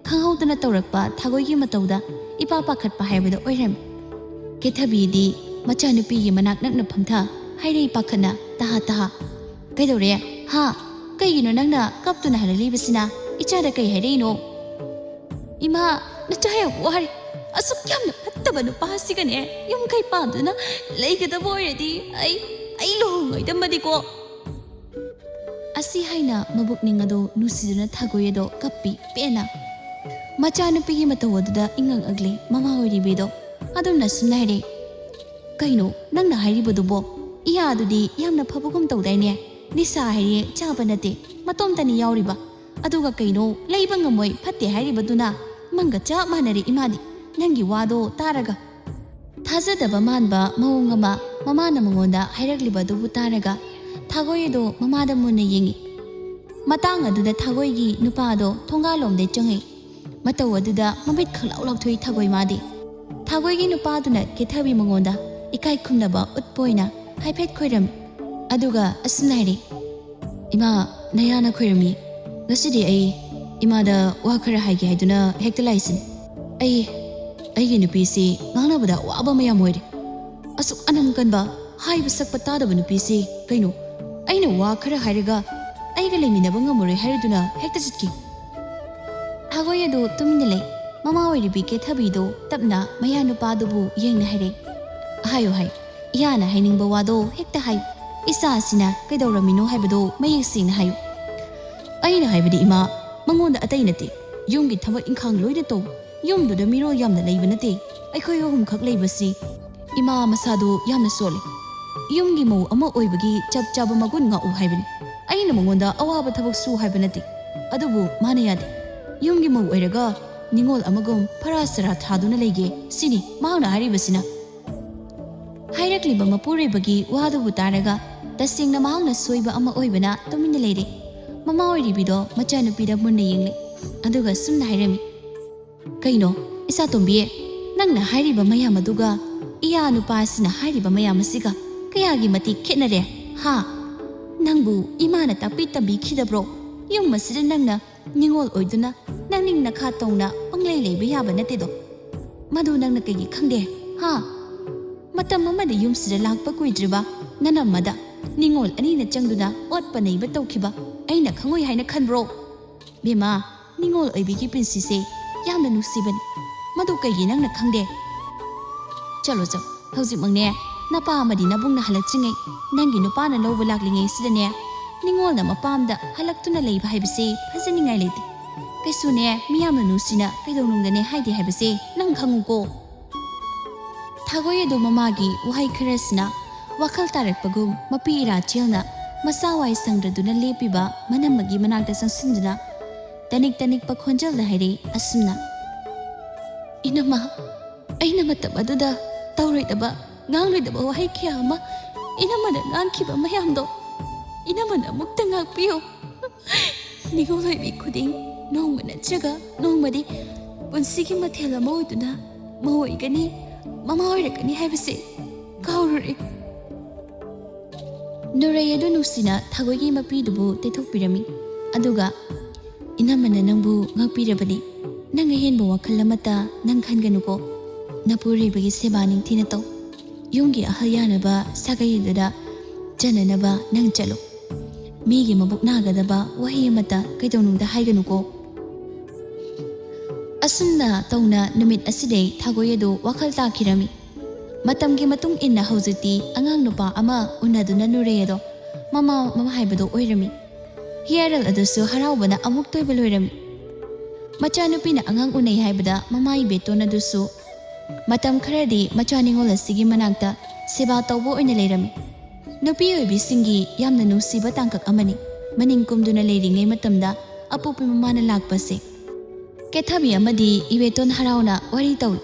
ꯈꯪꯍꯧꯗꯅ ꯇꯧꯔꯛꯄ ꯊꯥꯒꯣꯏꯒꯤ ꯃꯇꯧꯗ ꯏꯄꯥ ꯄꯥꯈꯠꯄ ꯍꯥꯏꯕꯗꯨ ꯑꯣꯏꯔꯝꯃꯤ꯫ ꯀꯦꯊꯕꯤꯗꯤ ꯃꯆꯥꯅꯨꯄꯤꯒꯤ ꯃꯅꯥꯛ ꯅꯛꯅ ꯐꯝꯊ ꯍꯥꯏꯔꯛꯏ ꯄꯥꯈꯠꯅ, "ꯇꯍꯥ ꯇꯍꯥ, ꯀꯩꯗꯧꯔꯦ? ꯍꯥ? ꯀꯩꯒꯤꯅꯣ ꯅꯪꯅ ꯀꯞꯇꯨꯅ ꯍꯜꯂꯛꯂꯤꯕꯁꯤꯅ? ꯏꯆꯥꯗ ꯀꯩ ꯍꯥꯏꯔꯛꯏꯅꯣ?" "ꯏꯃꯥ, ꯅꯆꯥ ꯌꯥꯝ ꯋꯥꯔꯦ꯫ ꯑꯁꯨꯛ ꯌꯥꯝꯅ ꯐꯠꯇꯕ ꯅꯨꯄꯥꯁꯤꯒꯅꯦ ꯌꯨꯝ ꯀꯩ ꯄꯥꯟꯗꯨꯅ ꯂꯩꯒꯗꯕ ꯑꯣꯏꯔꯗꯤ ꯑꯩ, ꯑꯩ ꯂꯨꯍꯣꯡꯉꯣꯏꯗꯕꯅꯤꯀꯣ꯫" ꯑꯁꯤ ꯍꯥꯏꯅ ꯃꯕꯨꯛꯅꯤꯡ ꯑꯗꯣ ꯅꯨꯡꯁꯤꯗꯨꯅ ꯊꯥꯒꯣꯏ ꯑꯗꯣ ꯀꯞꯄꯤ ꯄꯦꯟꯅ꯫ ꯃꯆꯥꯅꯨꯄꯤꯒꯤ ꯃꯇꯧ ꯑꯗꯨꯗ ꯏꯉꯛ ꯉꯛꯂꯦ ꯃꯃꯥ ꯑꯣꯏꯔꯤꯕꯤꯗꯣ꯫ ꯑꯗꯨꯝꯅ ꯁꯨꯝ ꯍꯥꯏꯔꯦ, "ꯀꯩꯅꯣ ꯅꯪꯅ ꯍꯥꯏꯔꯤꯕꯗꯨꯕꯣ? ꯏꯌꯥ ꯑꯗꯨꯗꯤ ꯌꯥꯝꯅ ꯐꯕꯒꯨꯝ ꯇꯧꯗꯥꯏꯅꯦ? ꯅꯤꯁꯥ ꯍꯥꯏꯔꯦ ꯆꯥꯕ ꯅꯠꯇꯦ, ꯃꯇꯣꯝꯇꯅꯤ ꯌꯥꯎꯔꯤꯕ꯫ ꯑꯗꯨꯒ ꯀꯩꯅꯣ ꯂꯩꯕ ꯉꯝꯃꯣꯏ ꯐꯠꯇꯦ ꯍꯥꯏꯔꯤꯕꯗꯨꯅ? ꯃꯪꯒ ꯆꯞ ꯃꯥꯟꯅꯔꯦ ꯏꯃꯥꯗꯤ ꯅꯪꯒꯤ ꯋꯥꯗꯣ ꯇꯥꯔꯒ꯫" ꯊꯥꯖꯗꯕ ꯃꯥꯟꯕ ꯃꯑꯣꯡ ꯑꯃ ꯃꯃꯥꯅ ꯃꯉꯣꯟꯗ ꯍꯥꯏꯔꯛꯂꯤꯕ ꯑꯗꯨꯕꯨ ꯇꯥꯔꯒ ꯊꯥꯒꯣꯏ ꯑꯗꯣ ꯃꯃꯥꯗ ꯃꯨꯟꯅ ꯌꯦꯡꯉꯤ꯫ ꯃꯇꯥꯡ ꯑꯗꯨꯗ ꯊꯥꯒꯣꯏꯒꯤ ꯅꯨꯄꯥ ꯑꯗꯣ ꯊꯣꯡꯒꯥꯜꯂꯣꯝꯗꯩ ꯆꯪꯉꯛꯏ꯫ ꯃꯇꯧ ꯑꯗꯨꯗ ꯃꯃꯤꯠ ꯈꯪꯂꯥꯎ ꯂꯥꯎꯊꯣꯛꯏ ꯊꯥꯒꯣꯏ ꯃꯥꯗꯤ꯫ ꯊꯥꯒꯣꯏꯒꯤ ꯅꯨꯄꯥꯗꯨꯅ ꯀꯦꯊꯕꯤ ꯃꯉꯣꯟꯗ ꯏꯀꯥꯏ ꯈꯨꯝꯅꯕ ꯎꯠꯄ ꯑꯣꯏꯅ ꯍꯥꯏꯐꯦꯠ ꯈꯣꯏꯔꯝꯃꯤ꯫ ꯑꯗꯨꯒ ꯑꯁꯨꯝꯅ ꯍꯥꯏꯔꯛꯏ, "ꯏꯃꯥ, ꯅꯌꯥꯅ ꯈꯣꯏꯔꯝꯃꯤ꯫ ꯉꯁꯤꯗꯤ ꯑꯩ ꯏꯃꯥꯗ ꯋꯥ ꯈꯔ ꯍꯥꯏꯒꯦ ꯍꯥꯏꯗꯨꯅ ꯍꯦꯛꯇ ꯂꯥꯛꯏꯁꯤꯅꯤ꯫ ꯑꯩ, ꯑꯩꯒꯤ ꯅꯨꯄꯤꯁꯤ ꯉꯥꯡꯅꯕꯗ ꯑꯋꯥꯕ ꯃꯌꯥꯝ ꯑꯣꯏꯔꯦ꯫ ꯑꯁꯨꯛ ꯑꯅꯝ ꯀꯟꯕ, ꯍꯥꯏꯕ ꯁꯛꯄ ꯇꯥꯗꯕ ꯅꯨꯄꯤꯁꯤ ꯀꯩꯅꯣ? ꯑꯩꯅ ꯋꯥ ꯈꯔ ꯍꯥꯏꯔꯒ ꯑꯩꯒ ꯂꯩꯃꯤꯟꯅꯕ ꯉꯝꯃꯔꯣꯏ ꯍꯥꯏꯔꯗꯨꯅ ꯍꯦꯛꯇ ꯆꯠꯈꯤ꯫" ꯊꯥꯒꯣꯏ ꯑꯗꯨ ꯇꯨꯃꯤꯟꯅ ꯂꯩ꯫ ꯃꯃꯥ ꯑꯣꯏꯔꯤꯕꯤ ꯀꯦꯊꯕꯤꯗꯨ ꯇꯞꯅ ꯃꯌꯥ ꯅꯨꯄꯥꯗꯨꯕꯨ ꯌꯦꯡꯅ ꯍꯥꯏꯔꯦ, "ꯍꯥꯏꯌꯨ ꯍꯥꯏ, ꯏꯌꯥꯅ ꯍꯥꯏꯅꯤꯡꯕ ꯋꯥꯗꯣ ꯍꯦꯛꯇ ꯍꯥꯏ꯫ ꯏꯆꯥꯁꯤꯅ ꯀꯩꯗꯧꯔꯝꯃꯤꯅꯣ ꯍꯥꯏꯕꯗꯣ ꯃꯌꯦꯛ ꯁꯦꯡꯅ ꯍꯥꯏꯌꯨ꯫ ꯑꯩꯅ ꯍꯥꯏꯕꯗꯤ, ꯏꯃꯥ, ꯃꯉꯣꯟꯗ ꯑꯇꯩ ꯅꯠꯇꯦ, ꯌꯨꯝꯒꯤ ꯊꯕꯛ ꯏꯪꯈꯥꯡ ꯂꯣꯏꯅ ꯇꯧ꯫ ꯌꯨꯝꯗꯨꯗ ꯃꯤꯔꯣꯜ ꯌꯥꯝꯅ ꯂꯩꯕ ꯅꯠꯇꯦ, ꯑꯩꯈꯣꯏ ꯑꯍꯨꯝꯈꯛ ꯂꯩꯕꯁꯤ꯫ ꯏꯃꯥ ꯃꯁꯥꯗꯣ ꯌꯥꯝꯅ ꯁꯣꯜꯂꯤ꯫ ꯌꯨꯝꯒꯤ ꯃꯧ ꯑꯃ ꯑꯣꯏꯕꯒꯤ ꯆꯞ ꯆꯥꯕ ꯃꯒꯨꯟ ꯉꯥꯛꯎ ꯍꯥꯏꯕꯅꯤ꯫ ꯑꯩꯅ ꯃꯉꯣꯟꯗ ꯑꯋꯥꯕ ꯊꯕꯛ ꯁꯨ ꯍꯥꯏꯕ ꯅꯠꯇꯦ, ꯑꯗꯨꯕꯨ ꯃꯥꯅ ꯌꯥꯗꯦ꯫ ꯌꯨꯝꯒꯤ ꯃꯧ ꯑꯣꯏꯔꯒ ꯅꯤꯉꯣꯜ ꯑꯃꯒꯨꯝ ꯐꯔꯥ ꯁꯔꯥ ꯊꯥꯗꯨꯅ ꯂꯩꯒꯦ ꯁꯤꯅꯤ ꯃꯍꯥꯛꯅ ꯍꯥꯏꯔꯤꯕꯁꯤꯅ꯫ ꯍꯥꯏꯔꯛꯂꯤꯕ ꯃꯄꯨꯔꯣꯏꯕꯒꯤ ꯋꯥꯗꯨꯕꯨ ꯇꯥꯔꯒ ꯇꯁꯦꯡꯅ ꯃꯍꯥꯛꯅ ꯁꯣꯏꯕ ꯑꯃ ꯑꯣꯏꯕꯅ ꯇꯨꯃꯤꯟꯅ ꯂꯩꯔꯦ꯫ ꯃꯃꯥ ꯑꯣꯏꯔꯤꯕꯤꯗꯣ ꯃꯆꯥꯅꯨꯄꯤꯗ ꯃꯨꯟꯅ ꯌꯦꯡꯂꯦ, ꯑꯗꯨꯒ ꯁꯨꯝꯅ ꯍꯥꯏꯔꯝꯃꯤ, "ꯀꯩꯅꯣ, ꯏꯆꯥꯇꯣꯝꯕꯤ, ꯅꯪꯅ ꯍꯥꯏꯔꯤꯕ ꯃꯌꯥꯝ ꯑꯗꯨꯒ ꯏꯌꯥ ꯅꯨꯄꯥꯁꯤꯅ ꯍꯥꯏꯔꯤꯕ ꯃꯌꯥꯝ ꯑꯁꯤꯒ ꯀꯌꯥꯒꯤ ꯃꯇꯤꯛ ꯈꯦꯠꯅꯔꯦ, ꯍꯥ? ꯅꯪꯕꯨ ꯏꯃꯥꯅ ꯇꯥꯛꯄꯤ ꯇꯝꯕꯤꯈꯤꯗꯕ꯭ꯔꯣ? ꯌꯨꯝ ꯑꯁꯤꯗ ꯅꯪꯅ ꯅꯤꯉꯣꯜ ꯑꯣꯏꯗꯨꯅ ꯅꯪꯅꯤꯡ ꯅꯈꯥ ꯇꯧꯅ ꯄꯪꯂꯩ ꯂꯩꯕ ꯌꯥꯕ ꯅꯠꯇꯦꯗꯣ꯫ ꯃꯗꯨ ꯅꯪꯅ ꯀꯩꯒꯤ ꯈꯪꯗꯦ, ꯍꯥ? ꯃꯇꯝ ꯑꯃꯗ ꯌꯨꯝꯁꯤꯗ ꯂꯥꯛꯄ ꯀꯨꯏꯗ꯭ꯔꯤꯕ ꯅꯅꯝꯃꯗ ꯅꯤꯉꯣꯜ ꯑꯅꯤꯅ ꯆꯪꯗꯨꯅ ꯑꯣꯠꯄ ꯅꯩꯕ ꯇꯧꯈꯤꯕ ꯑꯩꯅ ꯈꯪꯉꯣꯏ ꯍꯥꯏꯅ ꯈꯟꯕ꯭ꯔꯣ? ꯕꯦꯝꯃ, ꯅꯤꯉꯣꯜ ꯑꯣꯏꯕꯤꯒꯤ ꯄꯨꯟꯁꯤꯁꯦ ꯌꯥꯝꯅ ꯅꯨꯡꯁꯤꯕꯅꯤ꯫ ꯃꯗꯨ ꯀꯩꯒꯤ ꯅꯪꯅ ꯈꯪꯗꯦ? ꯆꯠꯂꯣ, ꯆꯠꯂꯣ, ꯍꯧꯖꯤꯛꯃꯛꯅꯦ ꯅꯄꯥ ꯑꯃꯗꯤ ꯅꯕꯨꯡꯅ ꯍꯜꯂꯛꯇ꯭ꯔꯤꯉꯩ, ꯅꯪꯒꯤ ꯅꯨꯄꯥꯅ ꯂꯧꯕ ꯂꯥꯛꯂꯤꯉꯩꯁꯤꯗꯅꯦ, ꯅꯤꯉꯣꯜꯅ ꯃꯄꯥꯝꯗ ꯍꯜꯂꯛꯇꯨꯅ ꯂꯩꯕ ꯍꯥꯏꯕꯁꯦ ꯐꯖꯅꯤꯡꯉꯥꯏ ꯂꯩꯇꯦ꯫ ꯀꯩꯁꯨꯅꯦ ꯃꯤꯌꯥꯝꯅ ꯅꯨꯡꯁꯤꯅ ꯀꯩꯗꯧꯅꯨꯡꯗꯅꯦ ꯍꯥꯏꯗꯦ ꯍꯥꯏꯕꯁꯦ ꯅꯪ ꯈꯪꯉꯨꯀꯣ꯫ ꯊꯥꯒꯣꯏ ꯑꯗꯨ ꯃꯃꯥꯒꯤ ꯋꯥꯍꯩ ꯈꯔꯁꯤꯅ ꯋꯥꯈꯜ ꯇꯥꯔꯛꯄꯒꯨꯝ ꯃꯄꯤ ꯏꯔꯥ ꯆꯦꯜꯅ ꯃꯆꯥ ꯋꯥꯏ ꯁꯪꯗ꯭ꯔꯗꯨꯅ ꯂꯦꯞꯄꯤꯕ ꯃꯅꯝꯃꯒꯤ ꯃꯅꯥꯛꯇ ꯆꯪꯁꯤꯟꯗꯨꯅ ꯇꯅꯤꯛ ꯇꯅꯤꯛꯄ ꯈꯣꯟꯖꯦꯜꯗ ꯍꯥꯏꯔꯛꯏ ꯑꯁꯨꯝꯅ, "ꯏꯅꯝꯃ, ꯑꯩꯅ ꯃꯇꯝ ꯑꯗꯨꯗ ꯇꯧꯔꯣꯏꯗꯕ, ꯉꯥꯡꯂꯣꯏꯗꯕ ꯋꯥꯍꯩ ꯀꯌꯥ ꯑꯃ ꯏꯅꯝꯃꯅ ꯉꯥꯡꯈꯤꯕ ꯃꯌꯥꯝꯗꯣ ꯏꯅꯝꯃꯅ ꯑꯃꯨꯛꯇ ꯉꯥꯛꯄꯤꯌꯨ꯫ ꯅꯤꯉꯣꯜ ꯑꯣꯏꯕꯤ ꯈꯨꯗꯤꯡ ꯅꯣꯡꯃ ꯅꯠꯇ꯭ꯔꯒ ꯅꯣꯡꯃꯗꯤ ꯄꯨꯟꯁꯤꯒꯤ ꯃꯊꯦꯜ ꯑꯃ ꯑꯣꯏꯗꯨꯅ ꯃꯧ ꯑꯣꯏꯒꯅꯤ, ꯃꯃꯥ ꯑꯣꯏꯔꯛꯀꯅꯤ ꯍꯥꯏꯕꯁꯦ ꯀꯥꯎꯔꯨꯔꯦ꯫" ꯅꯨꯔꯩ ꯑꯗꯨ ꯅꯨꯡꯁꯤꯅ ꯊꯥꯒꯣꯏꯒꯤ ꯃꯄꯤꯗꯨꯕꯨ ꯇꯩꯊꯣꯛꯄꯤꯔꯝꯃꯤ꯫ ꯑꯗꯨꯒ, "ꯏꯅꯝꯃꯅ ꯅꯪꯕꯨ ꯉꯥꯛꯄꯤꯔꯕꯅꯤ꯫ ꯅꯪ ꯑꯍꯦꯟꯕ ꯋꯥꯈꯜ ꯑꯃꯠꯇ ꯅꯪ ꯈꯟꯒꯅꯨꯀꯣ꯫ ꯅꯄꯨꯔꯣꯏꯕꯒꯤ ꯁꯦꯕꯥ ꯅꯤꯡꯊꯤꯅ ꯇꯧ꯫ ꯌꯨꯝꯒꯤ ꯑꯍꯜ ꯌꯥꯅꯕ ꯁꯥꯒꯩ ꯑꯗꯨꯗ ꯆꯟꯅꯅꯕ ꯅꯪ ꯆꯠꯂꯨ꯫ ꯃꯤꯒꯤ ꯃꯕꯨꯛ ꯅꯥꯒꯗꯕ ꯋꯥꯍꯩ ꯑꯃꯠꯇ ꯀꯩꯗꯧꯅꯨꯡꯗ ꯍꯥꯏꯒꯅꯨꯀꯣ꯫" ꯑꯁꯨꯝꯅ ꯇꯧꯅ ꯅꯨꯃꯤꯠ ꯑꯁꯤꯗꯩ ꯊꯥꯒꯣꯏ ꯑꯗꯨ ꯋꯥꯈꯜ ꯇꯥꯈꯤꯔꯝꯃꯤ꯫ ꯃꯇꯝꯒꯤ ꯃꯇꯨꯡ ꯏꯟꯅ ꯍꯧꯖꯤꯛꯇꯤ ꯑꯉꯥꯡ ꯅꯨꯄꯥ ꯑꯃ ꯎꯅꯗꯨꯅ ꯅꯨꯔꯦ ꯑꯗꯣ ꯃꯃꯥ ꯃꯃꯥ ꯍꯥꯏꯕꯗꯣ ꯑꯣꯏꯔꯝꯃꯤ꯫ ꯍꯤꯌꯥꯔꯦꯜ ꯑꯗꯨꯁꯨ ꯍꯔꯥꯎꯕꯅ ꯑꯃꯨꯛ ꯇꯣꯏꯕ ꯂꯣꯏꯔꯝꯃꯤ꯫ ꯃꯆꯥꯅꯨꯄꯤꯅ ꯑꯉꯥꯡ ꯎꯅꯩ ꯍꯥꯏꯕꯗ ꯃꯃꯥ ꯏꯕꯦꯇꯣꯟ ꯑꯗꯨꯁꯨ ꯃꯇꯝ ꯈꯔꯗꯤ ꯃꯆꯥ ꯅꯤꯉꯣꯜ ꯑꯁꯤꯒꯤ ꯃꯅꯥꯛꯇ ꯁꯦꯕꯥ ꯇꯧꯕ ꯑꯣꯏꯅ ꯂꯩꯔꯝꯃꯤ꯫ ꯅꯨꯄꯤ ꯑꯣꯏꯕꯤꯁꯤꯡꯒꯤ ꯌꯥꯝꯅ ꯅꯨꯡꯁꯤꯕ ꯇꯥꯡꯀꯛ ꯑꯃꯅꯤ꯫ ꯃꯅꯤꯡ ꯀꯨꯝꯗꯨꯅ ꯂꯩꯔꯤꯉꯩ ꯃꯇꯝꯗ ꯑꯄꯣꯛꯄꯤ ꯃꯃꯥꯅ ꯂꯥꯛꯄꯁꯦ ꯀꯦꯊꯕꯤ ꯑꯃꯗꯤ ꯏꯕꯦꯇꯣꯟ ꯍꯔꯥꯎꯅ ꯋꯥꯔꯤ ꯇꯧꯏ꯫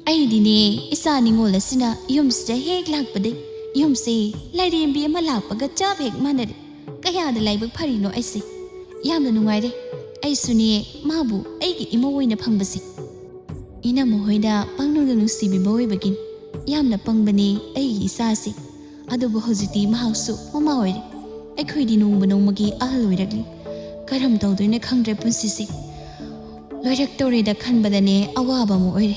"ꯑꯩꯗꯤꯅꯦ, ꯏꯆꯥ ꯅꯤꯉꯣꯜ ꯑꯁꯤꯅ ꯌꯨꯝꯁꯤꯗ ꯍꯦꯛ ꯂꯥꯛꯄꯗꯩ ꯌꯨꯝꯁꯦ ꯂꯥꯏꯔꯦꯝꯕꯤ ꯑꯃ ꯂꯥꯛꯄꯒ ꯆꯞ ꯍꯦꯛ ꯃꯥꯟꯅꯔꯦ꯫ ꯀꯌꯥꯗ ꯂꯥꯏꯕꯛ ꯐꯔꯤꯅꯣ ꯑꯩꯁꯦ꯫ ꯌꯥꯝꯅ ꯅꯨꯡꯉꯥꯏꯔꯦ꯫ ꯑꯩꯁꯨꯅꯦ, ꯃꯥꯕꯨ ꯑꯩꯒꯤ ꯏꯃꯧ ꯑꯣꯏꯅ ꯐꯪꯕꯁꯦ ꯏꯅꯝꯃ ꯍꯣꯏꯅ ꯄꯪꯅꯨꯡꯗ ꯅꯨꯡꯁꯤꯕꯤꯕ ꯑꯣꯏꯕꯒꯤꯅꯤ꯫ ꯌꯥꯝꯅ ꯄꯪꯕꯅꯦ ꯑꯩꯒꯤ ꯏꯆꯥꯁꯦ꯫ ꯑꯗꯨꯕꯨ ꯍꯧꯖꯤꯛꯇꯤ ꯃꯍꯥꯛꯁꯨ ꯃꯃꯥ ꯑꯣꯏꯔꯦ꯫ ꯑꯩꯈꯣꯏꯗꯤ ꯅꯣꯡꯃ ꯅꯣꯡꯃꯒꯤ ꯑꯍꯜ ꯑꯣꯏꯔꯛꯂꯤ꯫ ꯀꯔꯝ ꯇꯧꯗꯣꯏꯅꯣ ꯈꯪꯗ꯭ꯔꯦ ꯄꯨꯟꯁꯤꯁꯦ꯫ ꯂꯣꯏꯔꯛꯇꯧꯔꯦꯗ ꯈꯟꯕꯗꯅꯦ ꯑꯋꯥꯕ ꯑꯃ ꯑꯣꯏꯔꯦ꯫"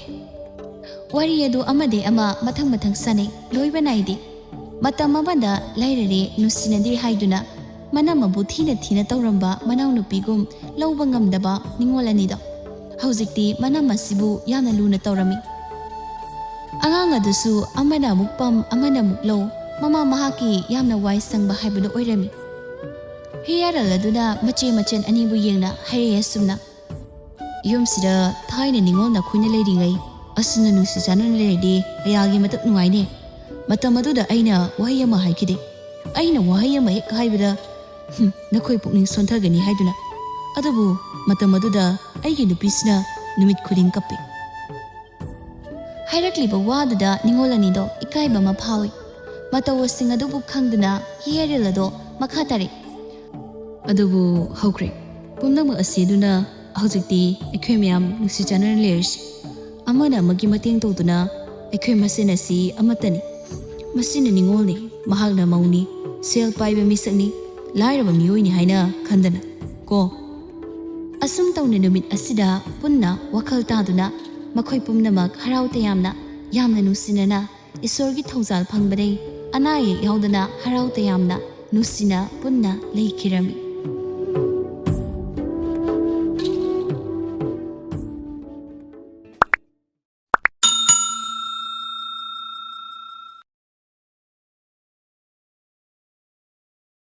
ꯋꯥꯔꯤ ꯑꯗꯨ ꯑꯃꯗꯤ ꯑꯃ ꯃꯊꯪ ꯃꯊꯪ ꯁꯥꯟꯅꯩ, ꯂꯣꯏꯕ ꯅꯥꯏꯗꯦ꯫ ꯃꯇꯝ ꯑꯃꯗ ꯂꯥꯏꯔꯔꯦ, ꯅꯨꯡꯁꯤꯅꯗꯦ ꯍꯥꯏꯗꯨꯅ ꯃꯅꯝ ꯑꯃꯕꯨ ꯊꯤꯅ ꯊꯤꯅ ꯇꯧꯔꯝꯕ ꯃꯅꯥꯎꯅꯨꯄꯤꯒꯨꯝ ꯂꯧꯕ ꯉꯝꯗꯕ ꯅꯤꯉꯣꯜ ꯑꯅꯤꯗꯣ ꯍꯧꯖꯤꯛꯇꯤ ꯃꯅꯝ ꯑꯁꯤꯕꯨ ꯌꯥꯝꯅ ꯂꯨꯅ ꯇꯧꯔꯝꯃꯤ꯫ ꯑꯉꯥꯡ ꯑꯗꯨꯁꯨ ꯑꯃꯅ ꯑꯃꯨꯛ ꯄꯝ, ꯑꯃꯅ ꯑꯃꯨꯛ ꯂꯧ, ꯃꯃꯥ ꯃꯍꯥꯛꯀꯤ ꯌꯥꯝꯅ ꯋꯥꯏ ꯁꯪꯕ ꯍꯥꯏꯕꯗꯨ ꯑꯣꯏꯔꯝꯃꯤ꯫ ꯍꯤꯌꯥꯔꯦꯜ ꯑꯗꯨꯅ ꯃꯆꯦ ꯃꯆꯟ ꯑꯅꯤꯕꯨ ꯌꯦꯡꯅ ꯍꯥꯏꯔꯛꯑꯦ ꯑꯁꯨꯝꯅ, "ꯌꯨꯝꯁꯤꯗ ꯊꯥꯏꯅ ꯅꯤꯉꯣꯜ ꯅꯈꯣꯏꯅ ꯂꯩꯔꯤꯉꯩ ꯑꯁꯨꯝꯅ ꯅꯨꯡꯁꯤ ꯆꯥꯟꯅꯅ ꯂꯩꯔꯗꯤ ꯀꯌꯥꯒꯤ ꯃꯇꯤꯛ ꯅꯨꯡꯉꯥꯏꯅꯤ꯫ ꯃꯇꯝ ꯑꯗꯨꯗ ꯑꯩꯅ ꯋꯥꯍꯩ ꯑꯃ ꯍꯥꯏꯈꯤꯗꯦ꯫ ꯑꯩꯅ ꯋꯥꯍꯩ ꯑꯃ ꯍꯦꯛ ꯍꯥꯏꯕꯗ, ꯍꯨꯝ, ꯅꯈꯣꯏ ꯄꯨꯛꯅꯤꯡ ꯁꯣꯟꯊꯒꯅꯤ ꯍꯥꯏꯗꯨꯅ꯫ ꯑꯗꯨꯕꯨ ꯃꯇꯝ ꯑꯗꯨꯗ ꯑꯩꯒꯤ ꯅꯨꯄꯤꯁꯤꯅ ꯅꯨꯃꯤꯠ ꯈꯨꯗꯤꯡ ꯀꯞꯄꯤ꯫" ꯍꯥꯏꯔꯛꯂꯤꯕ ꯋꯥꯗꯨꯗ ꯅꯤꯉꯣꯜ ꯑꯅꯤꯗꯣ ꯏꯀꯥꯏꯕ ꯑꯃ ꯐꯥꯎꯏ꯫ ꯃꯇꯧ ꯑꯁꯤꯡ ꯑꯗꯨꯕꯨ ꯈꯪꯗꯨꯅ ꯍꯤꯌꯥꯔꯦꯜ ꯑꯗꯣ ꯃꯈꯥ ꯇꯥꯔꯛꯏ꯫ "ꯑꯗꯨꯕꯨ ꯍꯧꯈ꯭ꯔꯦ꯫ ꯄꯨꯝꯅꯃꯛ ꯑꯁꯤ ꯑꯗꯨꯅ ꯍꯧꯖꯤꯛꯇꯤ ꯑꯩꯈꯣꯏ ꯃꯌꯥꯝ ꯅꯨꯡꯁꯤ ꯆꯥꯟꯅꯅ ꯂꯩꯔꯁꯤ꯫ ꯑꯃꯅ ꯑꯃꯒꯤ ꯃꯇꯦꯡ ꯇꯧꯗꯨꯅ ꯑꯩꯈꯣꯏ ꯃꯁꯦꯟ ꯑꯁꯤ ꯑꯃꯠꯇꯅꯤ꯫ ꯃꯁꯤꯅ ꯅꯤꯉꯣꯜꯅꯤ, ꯃꯍꯥꯛꯅ ꯃꯧꯅꯤ, ꯁꯦꯜ ꯄꯥꯏꯕ ꯃꯤꯁꯛꯅꯤ, ꯂꯥꯏꯔꯕ ꯃꯤꯑꯣꯏꯅꯤ ꯍꯥꯏꯅ ꯈꯟꯗꯅ ꯀꯣ꯫" ꯑꯁꯨꯝ ꯇꯧꯅ ꯅꯨꯃꯤꯠ ꯑꯁꯤꯗ ꯄꯨꯟꯅ ꯋꯥꯈꯜ ꯇꯥꯗꯨꯅ ꯃꯈꯣꯏ ꯄꯨꯝꯅꯃꯛ ꯍꯔꯥꯎ ꯇꯌꯥꯝꯅ ꯌꯥꯝꯅ ꯅꯨꯡꯁꯤꯅꯅ ꯏꯁꯣꯔꯒꯤ ꯊꯧꯖꯥꯜ ꯐꯪꯕꯗꯩ ꯑꯅꯥ ꯑꯌꯦꯛ ꯌꯥꯎꯗꯅ ꯍꯔꯥꯎ ꯇꯌꯥꯝꯅ ꯅꯨꯡꯁꯤꯅ ꯄꯨꯟꯅ ꯂꯩꯈꯤꯔꯝꯃꯤ꯫